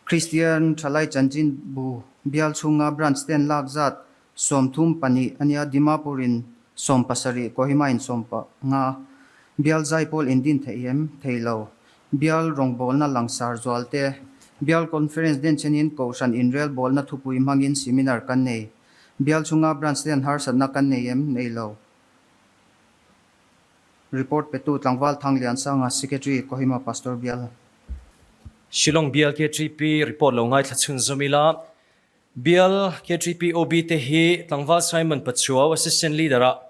Kristian thalai chanchin bu. Bial chhunga branch ten lak zat 32 a nia, Dimapur in 70, Kohima in 15. Bial zaipawl in din theih em? Thei lo. Bial rawngbawlna langsar zual te, Bial conference den chenin Kohhran inrelbawlna thupui hmangin seminar kan nei. Bial chhunga branch ten harsatna kan nei em? Nei lo. Report petu Tlangval Thangliansanga, Secretary, Kohima Pastor Bial. Shillong Bial KTP report lo ngaithla chhunzawm ila, Bial KTP OB te hi Tlangval Simon Pachuau, Assistant Leader ah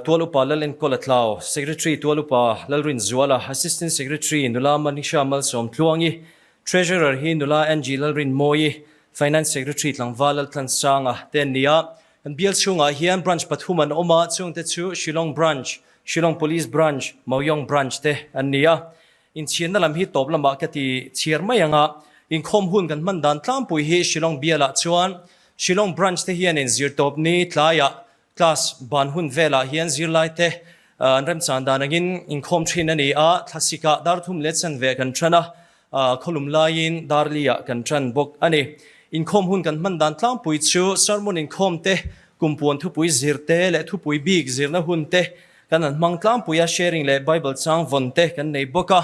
Tual Upa Lal Enkawl a tlau, Secretary Tual Upa Lalrin Zuala, Assistant Secretary Nula Manisha Malsawm Tluangi, Treasurer hi Nula Angie Lalrin Mawi, Finance Secretary Tlangval Laltlansanga te an ni a. Kan bial chhungah hian branch pathum an awm a, chungte chu Shillong Branch, Shillong Police Branch, Mawioung Branch te an ni a. Inchhiarna lam hi tawp lamah ka ti chhiar mai ang a, inkhawm hun kan hman dan tlangpui hi Shillong bialah chuan Shillong Branch te hianin zirtawp ni tlaiah class ban hun velah hian zirlaite an remchan dan angin inkhawm thin a ni a, thlasikah dar thum leh chanve kan tan a, Khawlum laiin Darli-ah kan tan bawk a ni. Inkhawm hun kan hman dan tlangpui chu sermon inkhawm te, kumpuan thupui zir te leh thupui bik zirna hun te kan han hmang tlangpui a, sharing leh Bible chang vawn te kan nei bawk a.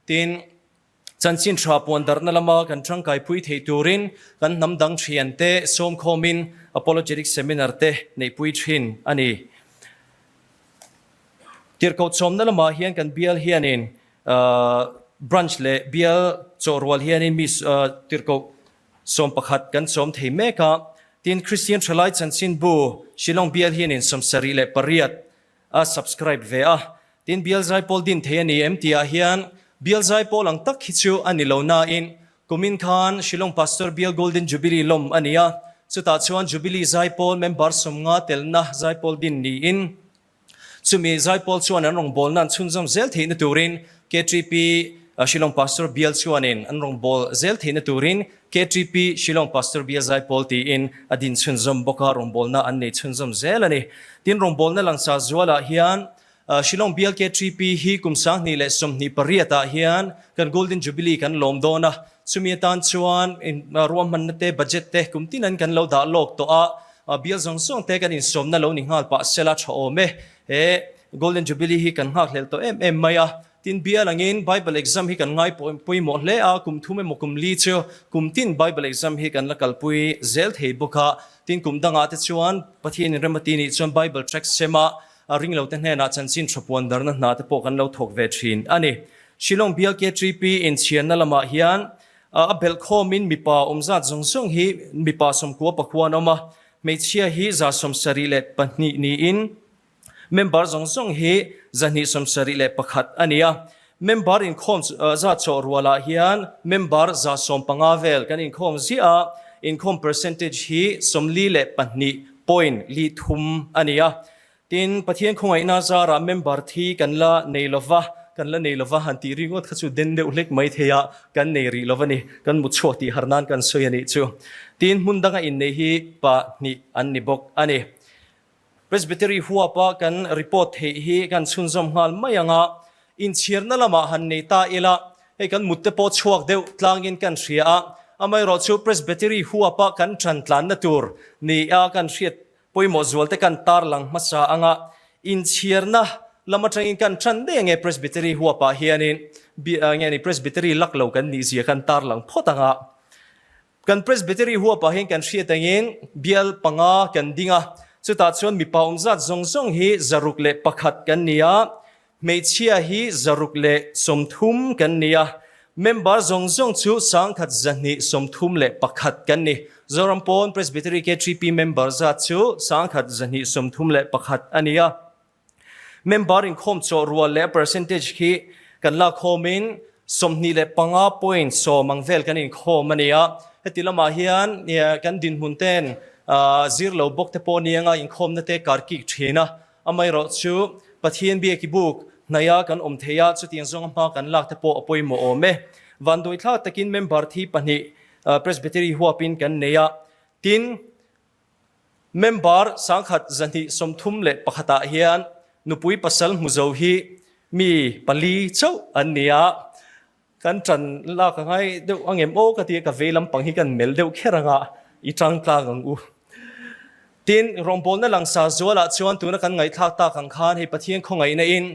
Tin, chanchin tha puan darhna lama kan tangkaipui theih turin kan hnam dang thian te sawmkhawmin apologetic seminar te neihpui thin a ni. Tirhkoh chawmna lamah hian kan bial hianin Branch leh bial chawhrual hianin mi tirhkoh 11 kan chawm thei mek a, tin Kristian Thalai Chanchinbu Shillong bial hianin 78 a subscribe ve a, tin bial zaipawl din thei a ni em tihah hian bial zaipawl ang tak hi chu a ni lo nain kumin khan Shillong Pastor Bial Golden Jubilee lawm a ni a, chutah chuan Jubilee zaipawl member 50 telna zaipawl din niin Chumi Zaipawl chuan an rawngbawlna an chhunzawm zel theihna turin KTP Shillong Pastor Bial chuanin an rawngbâwl zel theihna turin KTP Shillong Pastor Bial Zaipawl tiin a din chhunzawm bawk a, rawngbawlna an nei chhunzawm zel a ni. Tin, rawngbawlna langsar zualah hian Shillong Bial KTP hi kum 2028 ah hian kan Golden Jubilee kan lawm dawn a, chumi atan chuan ruahmanna te, budget te kum tin an kan lo dah lawk tawh a, Bial zawng zawng te kan insawmna lo ni nghal pah sela tha awm e. He Golden Jubilee hi kan nghakhlel tawh em em mai a. Tin bial angin Bible exam hi kan ngai pawimawh hle a, kum thum emaw kum li chu kum tin Bible exam hi kan la kalpui zel thei bawk a. Tin kum dangah te chuan Pathian in rem a ti nih chuan Bible tract sem a, ringlo te hnenah chanchin tha puan darna hna te pawh kan lo thawk ve thin a ni. Shillong bial KTP inchhiarna lamah hian A belh khawmin mipa awm zat zawng zawng hi mipa 94 an awm a, hmeichhia hi 72 niin member zawng zawng hi 271 a ni a. Member inkhawm zat chawh rualah hian member 150 vel kan inkhawm ziah a, inkhawm percentage hi 42 point li thum a ni a. Tin, Pathian khawngaihna zarah member thi kan la nei lova, kan la nei lova han tih ringawt kha chu den deuh hlek mai thei a, kan nei rih lova ni, kan mut chhuak tih har nan kan sawi a nih chu. Tin, hmun danga innei hi pahnih an ni bawk a ni. Presbytery huapa kan report theih hi kan chhunzawm nghal mai ang a, inchhirna lamah han nei ta ila, hei kan mut te pawh chhuak deuh tlangin kan hria a, amaherawhchu Presbytery huapa kan ṭan tlanna tur ni a kan hriat Pawimawh zualte kan tarlang hmasa anga inchhiarna lam atangin kan tan daih ange Presbytery huapah hianin nge ni Presbytery lak lo kan nih zia kan tarlang phawt anga kan Presbytery huapah hian kan hriat angin bial panga kan ding a, chutah chuan mipa awm zat zawng zawng hi 601 kan ni a, Hmeichhia hi 630 kan ni a, member zawng zawng chu 1231 kan ni. Zoram pawn Presbytery KTP member zat chu 1231 a ni a. Member inkhawm chawh rual leh percentage khi kan lak khawmin 25 point sawm ang vel kan inkhawm a ni a. Heti lamah hian kan dinhmun ten zir lo bawk te pawh ni anga inkhawmna te karkik thin a. Amaherawh chu Pathian biaki buk hnaia kan awm thei a, chutiang zawnga hma kan lak te pawh a pawimawh awm e. Vanduaithlak takin member thi pahnih Presbytery huapin kan nei a, tin, member 1231 ah hian nupui pasal hmu zo hi mi pali chauh an ni a, Kan ṭan lak a ngai deuh ang em aw ka ti a, ka vei lampang hi kan mel deuh kher ang a. i tang tlang ang u. Tin, rawngbawlna langsar zualah chuan tuna kan ngaihthlak tak ang khan hei Pathian khawngaihna in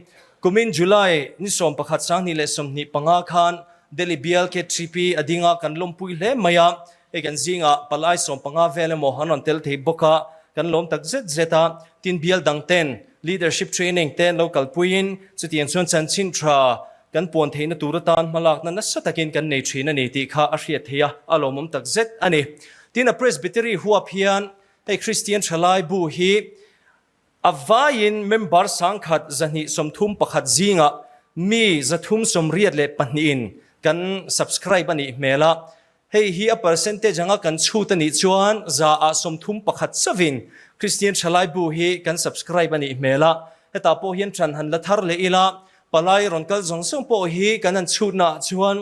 kumin July ni 11 2025 khan Delhi bial KTP a ding a, kan lawmpui hle mai a, hei kan zingah palai 15 vel emaw an rawn tel thei bawk a, kan lawm tak zet zet a, tin bial dang ten leadership training te an lo kalpuiin chutiang chuan chanchin tha kan puan theihna tur atan hmalakna nasa takin kan nei thin a ni tih kha a hriat theih a, a lawmawm tak zet a ni. Tin, a Presbytery huap hian hei Kristian Thalai bu hi a vaiin member 1000 231 zingah mi 382 in kan subscribe a nih hmel a, Hei hi a percentage anga kan chhut a nih chuan 31% chauhin Kristian Thalai bu hi kan subscribe a nih hmel a. Hetah pawh hian ṭan han la thar leh ila, palai rawn kal zawng zawng pawh hi kan han chhutnaah chuan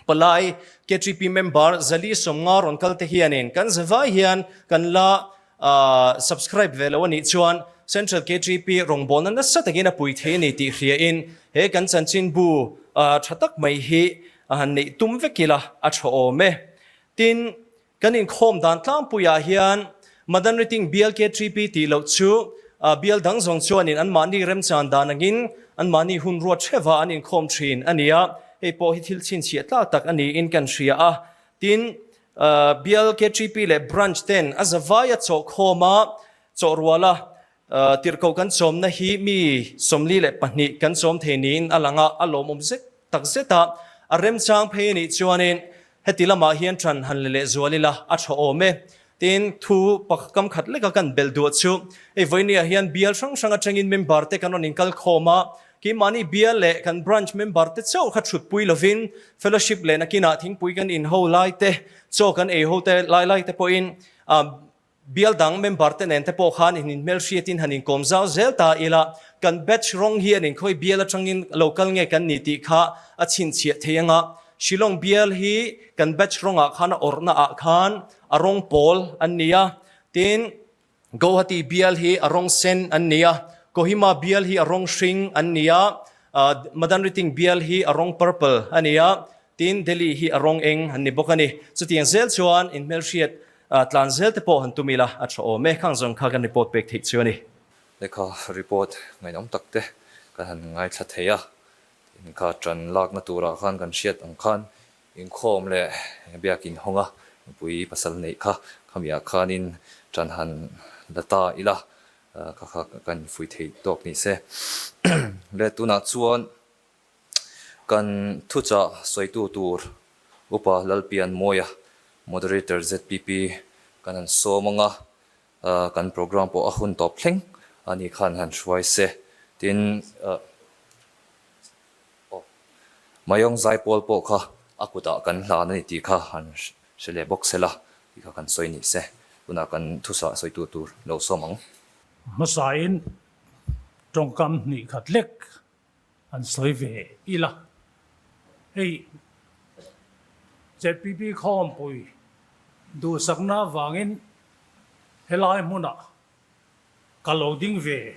palai KTP member 450 rawn kal te hianin kan zavai hian kan la subscribe ve lo a nih chuan Central KTP rawngbawlna nasa takin a pui thei a ni tih hriain he kan chanchinbu ṭha tak mai hi A han neih tum vek ila a tha awm e. Tin, kan inkhawm dan tlangpuiah hian Madan Riting bial KTP tih loh chu bial dang zawng chuanin anmahni remchan dan angin anmahni hun ruat hreva an inkhawm thin a ni a, hei pawh hi thil chhinchhiah tlak tak a niin kan hria a. Tin, bial KTP leh branch ten a zavaia chawhkhawm a, chawhruala Tirhkoh kan chawmna hi mi 42 kan chawm thei niin a lang a, a lawmawm zet tak zet a. A remchang phei a nih chuanin heti lamah hian ṭan han le leh zual ila a ṭha awm e. Tin, thu kam khat leka kan belh duah chu hei vawinia hian bial hrang hrang aṭangin member te kan rawn inkal khawm a, keimahni bial leh kan branch member te chauh kha ṭhutpui lovin fellowship leh nakinah thingpui kan inho lai te, chaw kan eiho te lai lai te pawhin Bial dang member te nen te pawh khan in inhmelhriatin han inkawm zau zel ta ila, kan batch rawng hi an inkhawi bial atangin lo kal nge kan ni tih kha a chhinchhiah thei anga, Shillong bial hi kan batch rawngah khan a awrhna ah khan a rawng pawl an ni a, tin Guwahati bial hi a rawng sen an ni a, Kohima bial hi a rawng hring an ni a, Madan Riting bial hi a rawng purple a ni a, tin Delhi hi a rawng eng an ni bawk a ni. Chutiang zel chuan inhmelhriat Tlan zel te pawh han tum ila a tha awm e, khang zawng kha kan report pek theih chu a ni. Lehkha report ngainawm tak te kan han ngaithla thei a, tin kha tan lakna turah khan kan hriat ang khan inkhawm leh biakin hawnga nupui pasal neih kha khamiah khanin tan han la ta ila kha kha kan infuih theih tawk ni se. Le tunah chuan Kan thuchah sawitu tur Upa Lalpianmawia, Moderator ZPP kan han sawm ang a, kan programme pawh a hun tawp thleng a ni khan han hruai se. Tin, aw, Mayong Zaipawl pawh kha a kutah kan hlan a ni tih kha han hre leh bawk se la tih kha kan sawi ni se. Tunah kan thuchah sawitu tur lo sawm ang. Hmasain tawngkam hnih khat lek An sawi ve ila. Hei ZPP khawmpui duhsakna avangin helai hmunah ka lo ding ve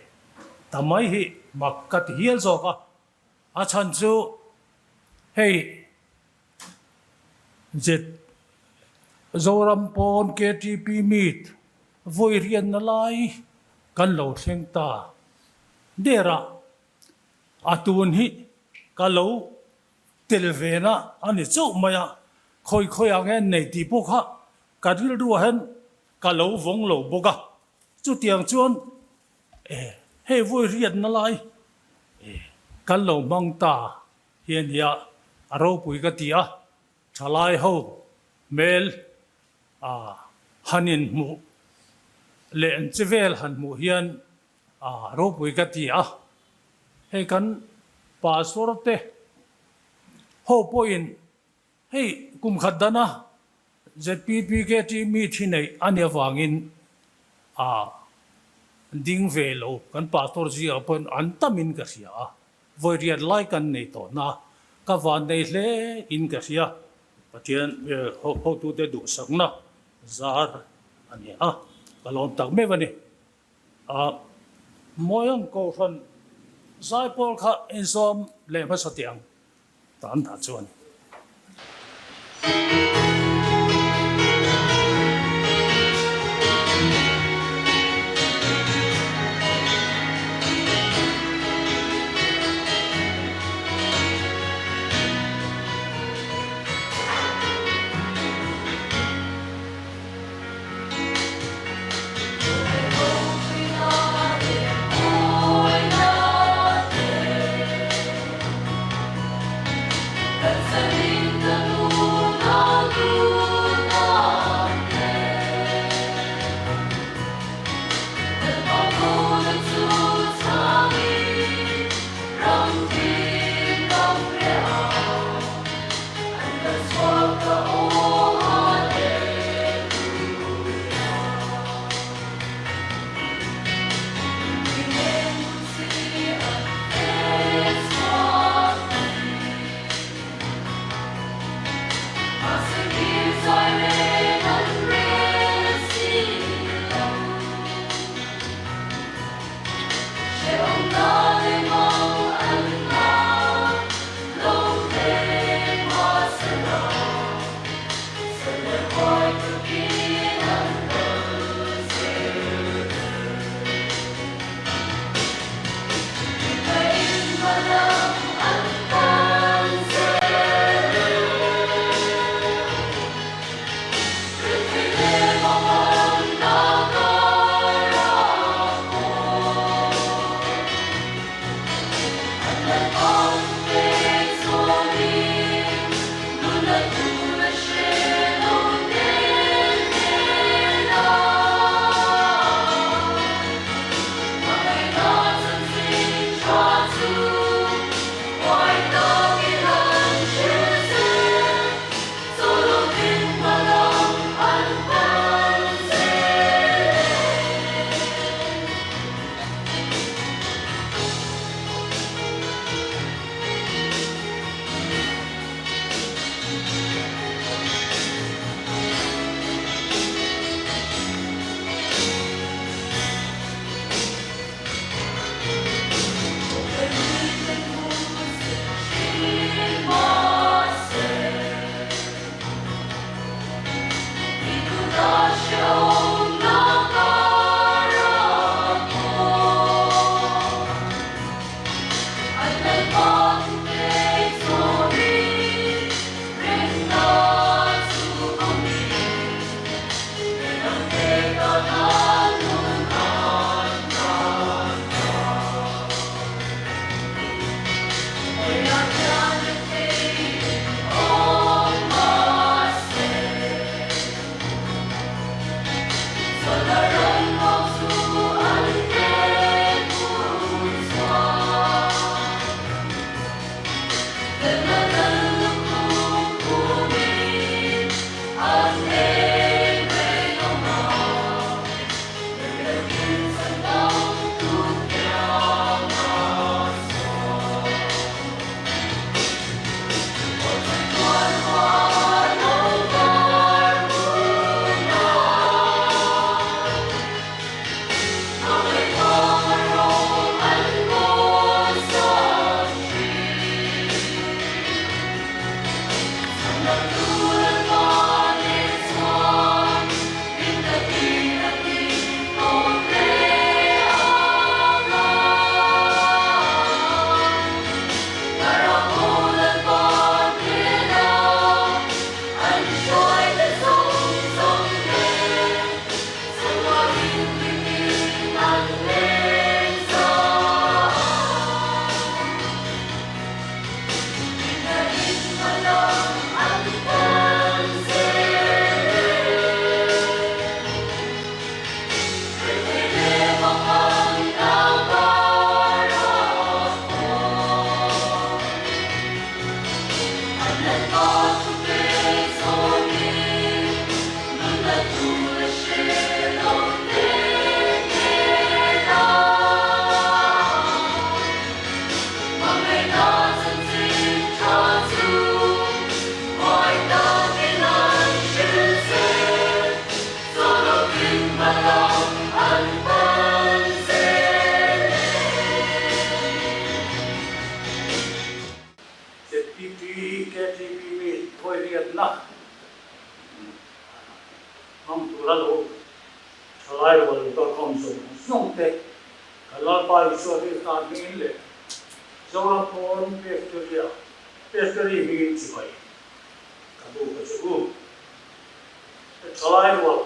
ta mai hi mak ka ti hial zawk a. A chhan chu hei Z Zoram pawn KTP meet vawi rianna lai kan lo thleng ta der a. A tun hi ka lo tel ve na a ni chauh mai a, khawi khawi ah nge nei tih pawh kha ka rilruah hian ka lo vawng lo bawk a, chutiang chuan e hei vawi riatna lai e kan lo hmang ta hi a nia, a ropui ka ti a, thalai ho hmel a han inhmuh leh an che vel han hmuh hian A ropui ka ti a, hei kan pastor te ho pawhin hei kum khat dana ZPPKT meet hi neih a nih avangin a ding ve lo kan pastor zingah pawhin an tamin ka hria a, vawi riat lai kan nei tawh na ka van nei hle in ka hria, Pathian hotute duhsakna zar a ni a, ka lawm tak meuh a ni. A Mawiang Kohhran zaipawl kha inzawm leh hmasa teh ang ta an dah chu a ni. Isua Krista hmingin leh Zoram pawn Presbyteria Presbytery hmingin chibai ka buk a che u. Thalai rual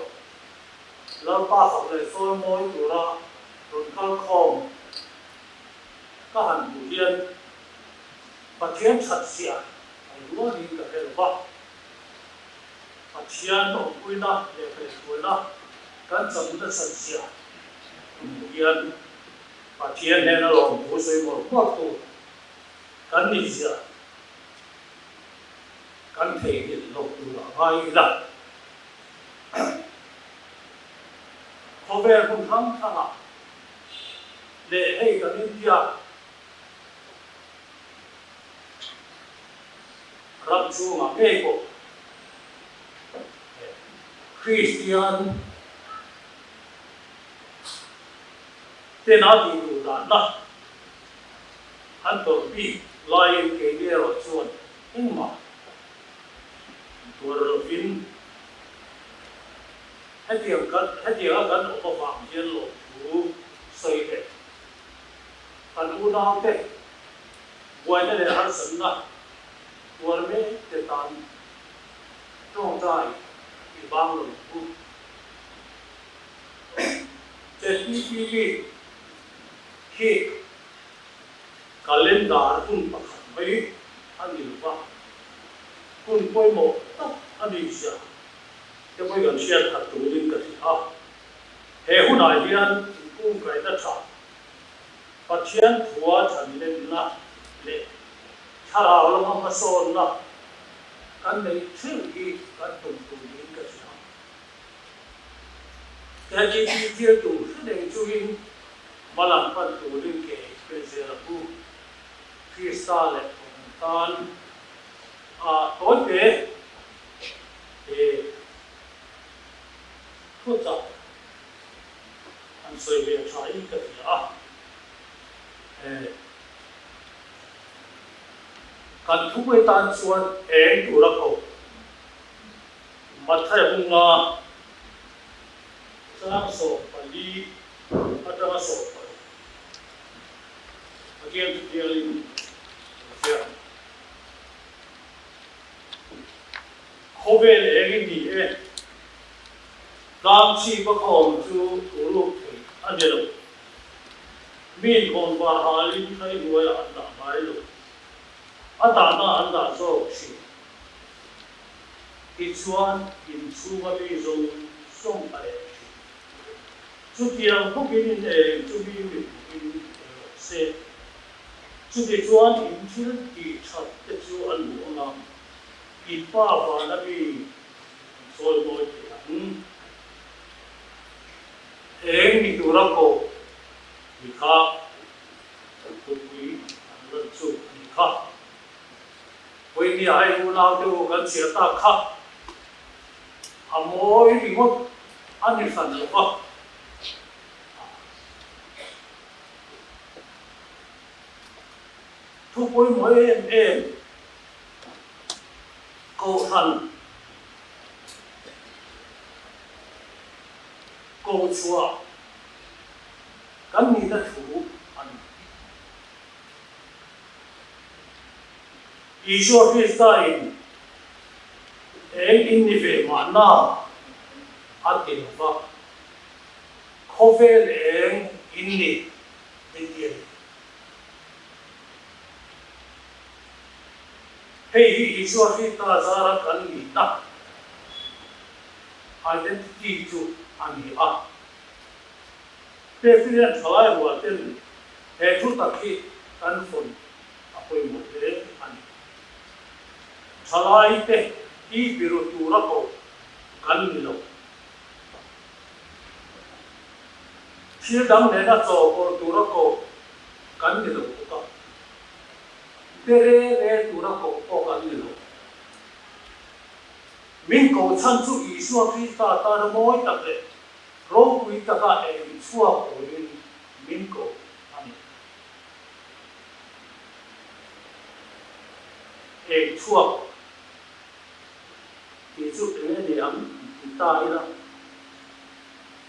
Lalpa fak leh sawi mawi tura rawn kal khawm ka han hmuh hian Pathian that zia ang rualin ka hre lo va. Pathian awmpuina leh kaihhruaina kan cham nasat zia ka hmuh hian Pathian hnena lawmthu sawi mawlh mawlh tur kan nih zia kan theihnghilh loh tur a ngai ila. Khawvel hmun hrang hrangah leh hei kan India Ram chhungah ngei pawh Kristian tena tih duh danna an tawrh bik laiin keini erawh chuan engmah tuar lovin hetiang kan hetianga kan awm avang hian lawmthu sawi leh Kan unaute buaina leh harsatna tuar mek te tan tawngtai i bang lo ang u. ZPPB hi calendar hun pakhat mai a ni lo va, hun pawimawh tak a ni zia te pawhin kan hriat khat turin ka ti a. He hunah hian inkungkaihna tha Pathian thua thanlenna leh thlarau lama hmasawnna kan neih theuh hi kan tum tur niin ka hria. KTP thiltum hre reng chungin hma lam pan turin ke pe zel a pu. Krista leh Thawhhmun tan a tawite he thuchah An sawi ve tha in ka hria a, he kan thupui tan chuan eng tura ko Matthai hunga chang 14 atanga 16 Pathian thutialin an ziak. Khawvel eng i ni e. Tlang chhip a khawm chu thuruk thei a ni lo. Mi inkhawm var halin thai hnuaiah an dah ngai lo. A dahna an dah zawk thin. Tichuan inchhunga mi zawng zawng a eng thin. Chutiang bawkin in eng chu mi mipui in eng rawh se. Chutichuan in thil tih that te chu a luh anga in pa vana mi an sawi mawi thei ang. Eng ni tura koh ni kha kan thupui an lan chu a ni kha. Vawinia hei unau te u kan chhiar tak kha a mawi ringawt a ni hran lo va. Thu pawimawh em em Kohhran Kohchhuah kan nihna thu a ni. Isua Krista in eng in ni ve mahna a ti lo va, khawvel eng in ni min ti a ni. Hei hi Isua Krista zara kan nihna, identity, chu a ni a. Presbyterian thalai rual ten he thu tak hi kan fawn a pawimawh hle a ni. Thalai te hi biru tura ko kan ni lo. Thil dang nena chaw pawlh tura ko kan ni lo bawk a. Te re re tura koh pawh kan ni lo. Min koh chhan chu Isua Krista tana mawi tak leh ropui taka eng chhuak turin min koh a ni. Eng chhuak tih chu eng a ni ang ti ta ila,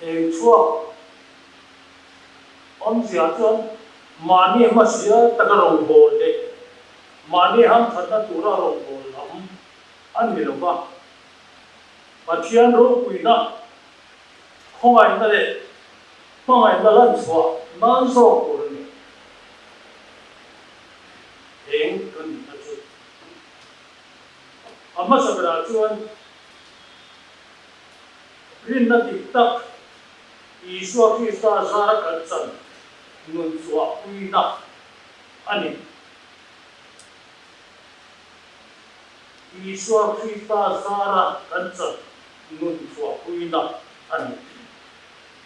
eng chhuak awmzia chuan. Mahni hmasial taka rawngbâwl leh mahni hamthatna tura rawngbâwl lam a ni lo va. Pathian ropuina, khawngaihna leh hmangaihna lan chhuah nan zawk tur a ni. Eng kan nihna chu a hmasa berah chuan rinna dik tak Isua Krista zara kan chan nun chhuahpuina a ni. Isua Krista zara kan chan nun chhuahpuina a ni.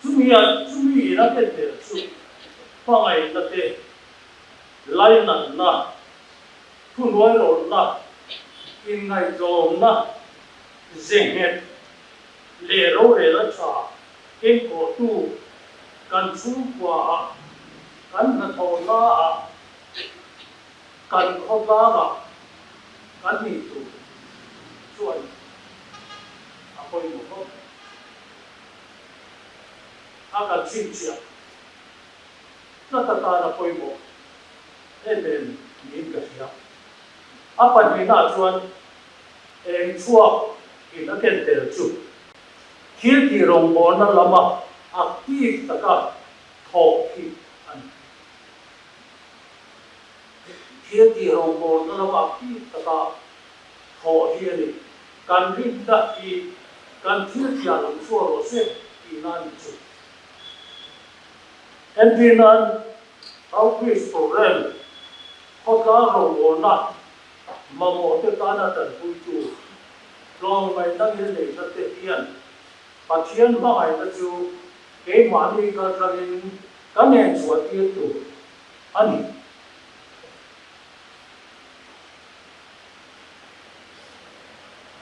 Chumi a chumi in a ken tel chu hmangaihna te, lainatna, thuhnuairawlhna, inngaihtlawmna, ze nghet leh rorel a tha enkawhtu kan chhungkuaah, kan hnathawhnaah, kan khawtlangah kan nih tur chuan a pawimawh khawp mai. A kan chhinchhiah tlat atan a pawimawh em em niin ka hria. A pahnihnaah chuan eng chhuak in a ken tel chu thil tih rawngbawlna lama active taka thawh hi a ni. Thil tih rawngbawlna lama active taka thawh hi a ni. Kan rinna hi kan thil tihah lo chhuah rawh se tihna a ni chu. Entirnan Outreach Programme khawtlang rawngbawlna mamawhte tana tanpuitu tlawmngaihna ngilneihna te hian Pathian hmangaihna chu keimahni kaltlangin kan enchhuah tir tur a ni.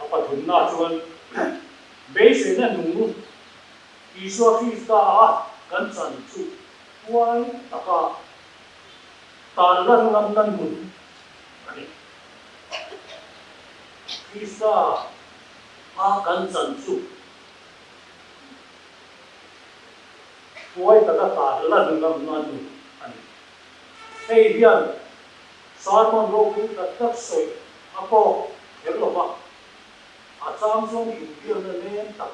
A pathumna chuan beiseina nung Isua Krista a kan chan chu huai taka tan lan ngamna nun a ni. Krista a kan chan chu huai taka tan lan ngamna nun a ni. Hei hian sermon ropui tak tak sawi a kawk kher lo va, a chang chuan inbiakna nem tak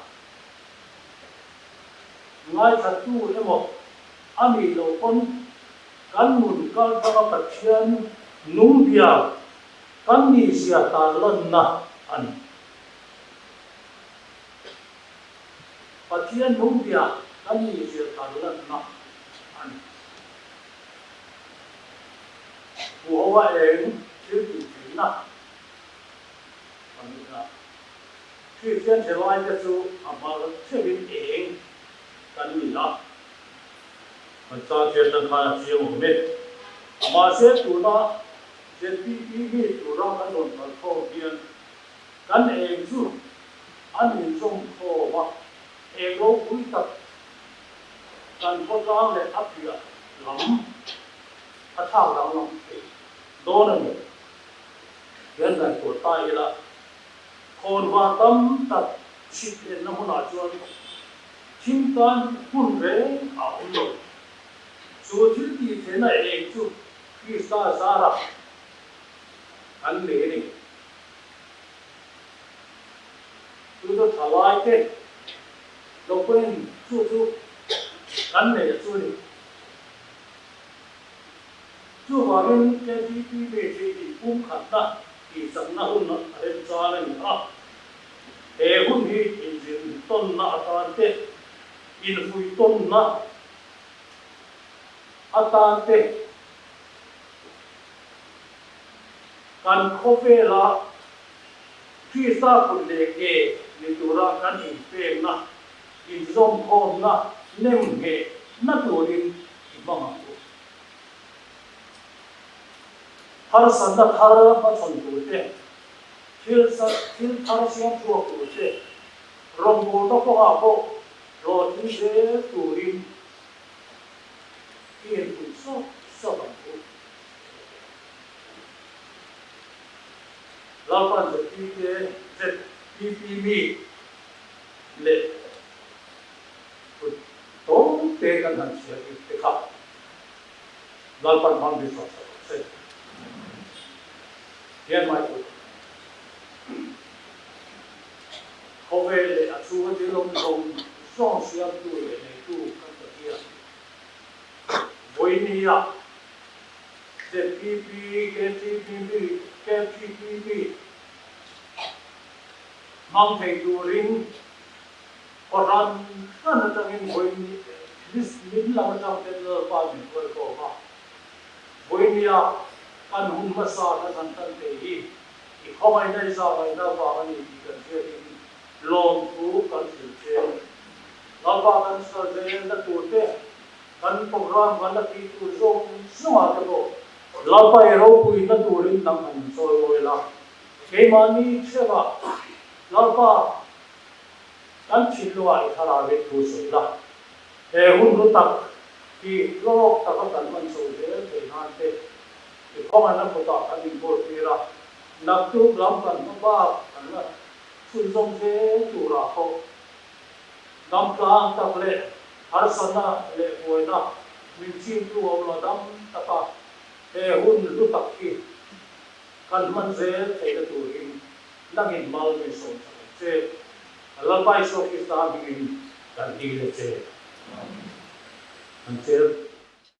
ngaithla-tu emaw a nih loh pawn kan nun kal thanga Pathian nung bia kan nihzia tarlanna a ni. Pathian nung bia kan nihzia tarlanna a ni. Huhoa eng thil tih theihna pahnihnah Kristian thelaite chu a hmar theuhin eng kan ni a. Kan chang chhiat tan khan a chiang awm e. Mahse tuna ZPP mi tura kan rawn kal khawm hian kan eng chu an inzawm khawm a, eng ropui tak kan khawtlang leh a piah lam a thlak danglam thei dawn a ni. Hian ngaihtuah ta ila khawnva tam tak chhit enna hmunah chuan Thim tan hun reng a awm lo. Chu thil tih theihna eng chu Krista zarah kan nei a ni. Chu chu thalai te lo pawhin chu chu kan nei a chu a ni. Chuvangin KTP base hi inpumkhatna tihchakna hun a remchang a ni a. He hun hi inzir tawnna atan te, infuih tawnna atan te, kan khawvela Krista kut leh ke ni tura kan inpekna, inzawmkhawmna nemnghehna turin i hmang ang u. Harsatna thar hmachhawn turte Thil thil thar siam chhuak tur che rawngbawlna kawngah pawh hlawhtling zel turin i inpuih sawk sawk ang u. Lalpan ZPK, ZPP mi leh kut tawng te kan han chhiar bik te kha. Lalpan hmang min sawm sak rawh se. Hian mai chu khawvel leh a chhunga thil awm zawng zawng siamtu leh neitu kan Pathian vawinia ZPP, KTPB, KTPB hmang thei turin Kohhran hran atangin vawiin min lam atang ten Lalpa min hruai khawm a, vawinia kan hun hmasa kan han tan thei hi i khawngaihna i zahngaihna vang a ni tih kan hriatin lawmthu kan hrilh che. Lalpa kan sal zelna tur te, kan program kan la tih tur zawng zawngah te pawh Lalpa i ropuina turin nang han inchawimawi la, keimahni theuhah Lalpa Kan thinlungah i thlarau in thu sawi la, he hun hlu tak hi hlawk taka kan hman chho zel thei nan te i khawngaihna kutah kan inbualtir a, naktuk lam kan hma bak kan la chhunzawm zel turah pawh dam tlang tak leh harsatna leh buaina min chimtu awm lo dam taka he hun hlu tak hi kan hman zel theihna turin Nangin mal min sawm sak ang che. Lalpa Isua Krista hmingin kan dil a che. An cher.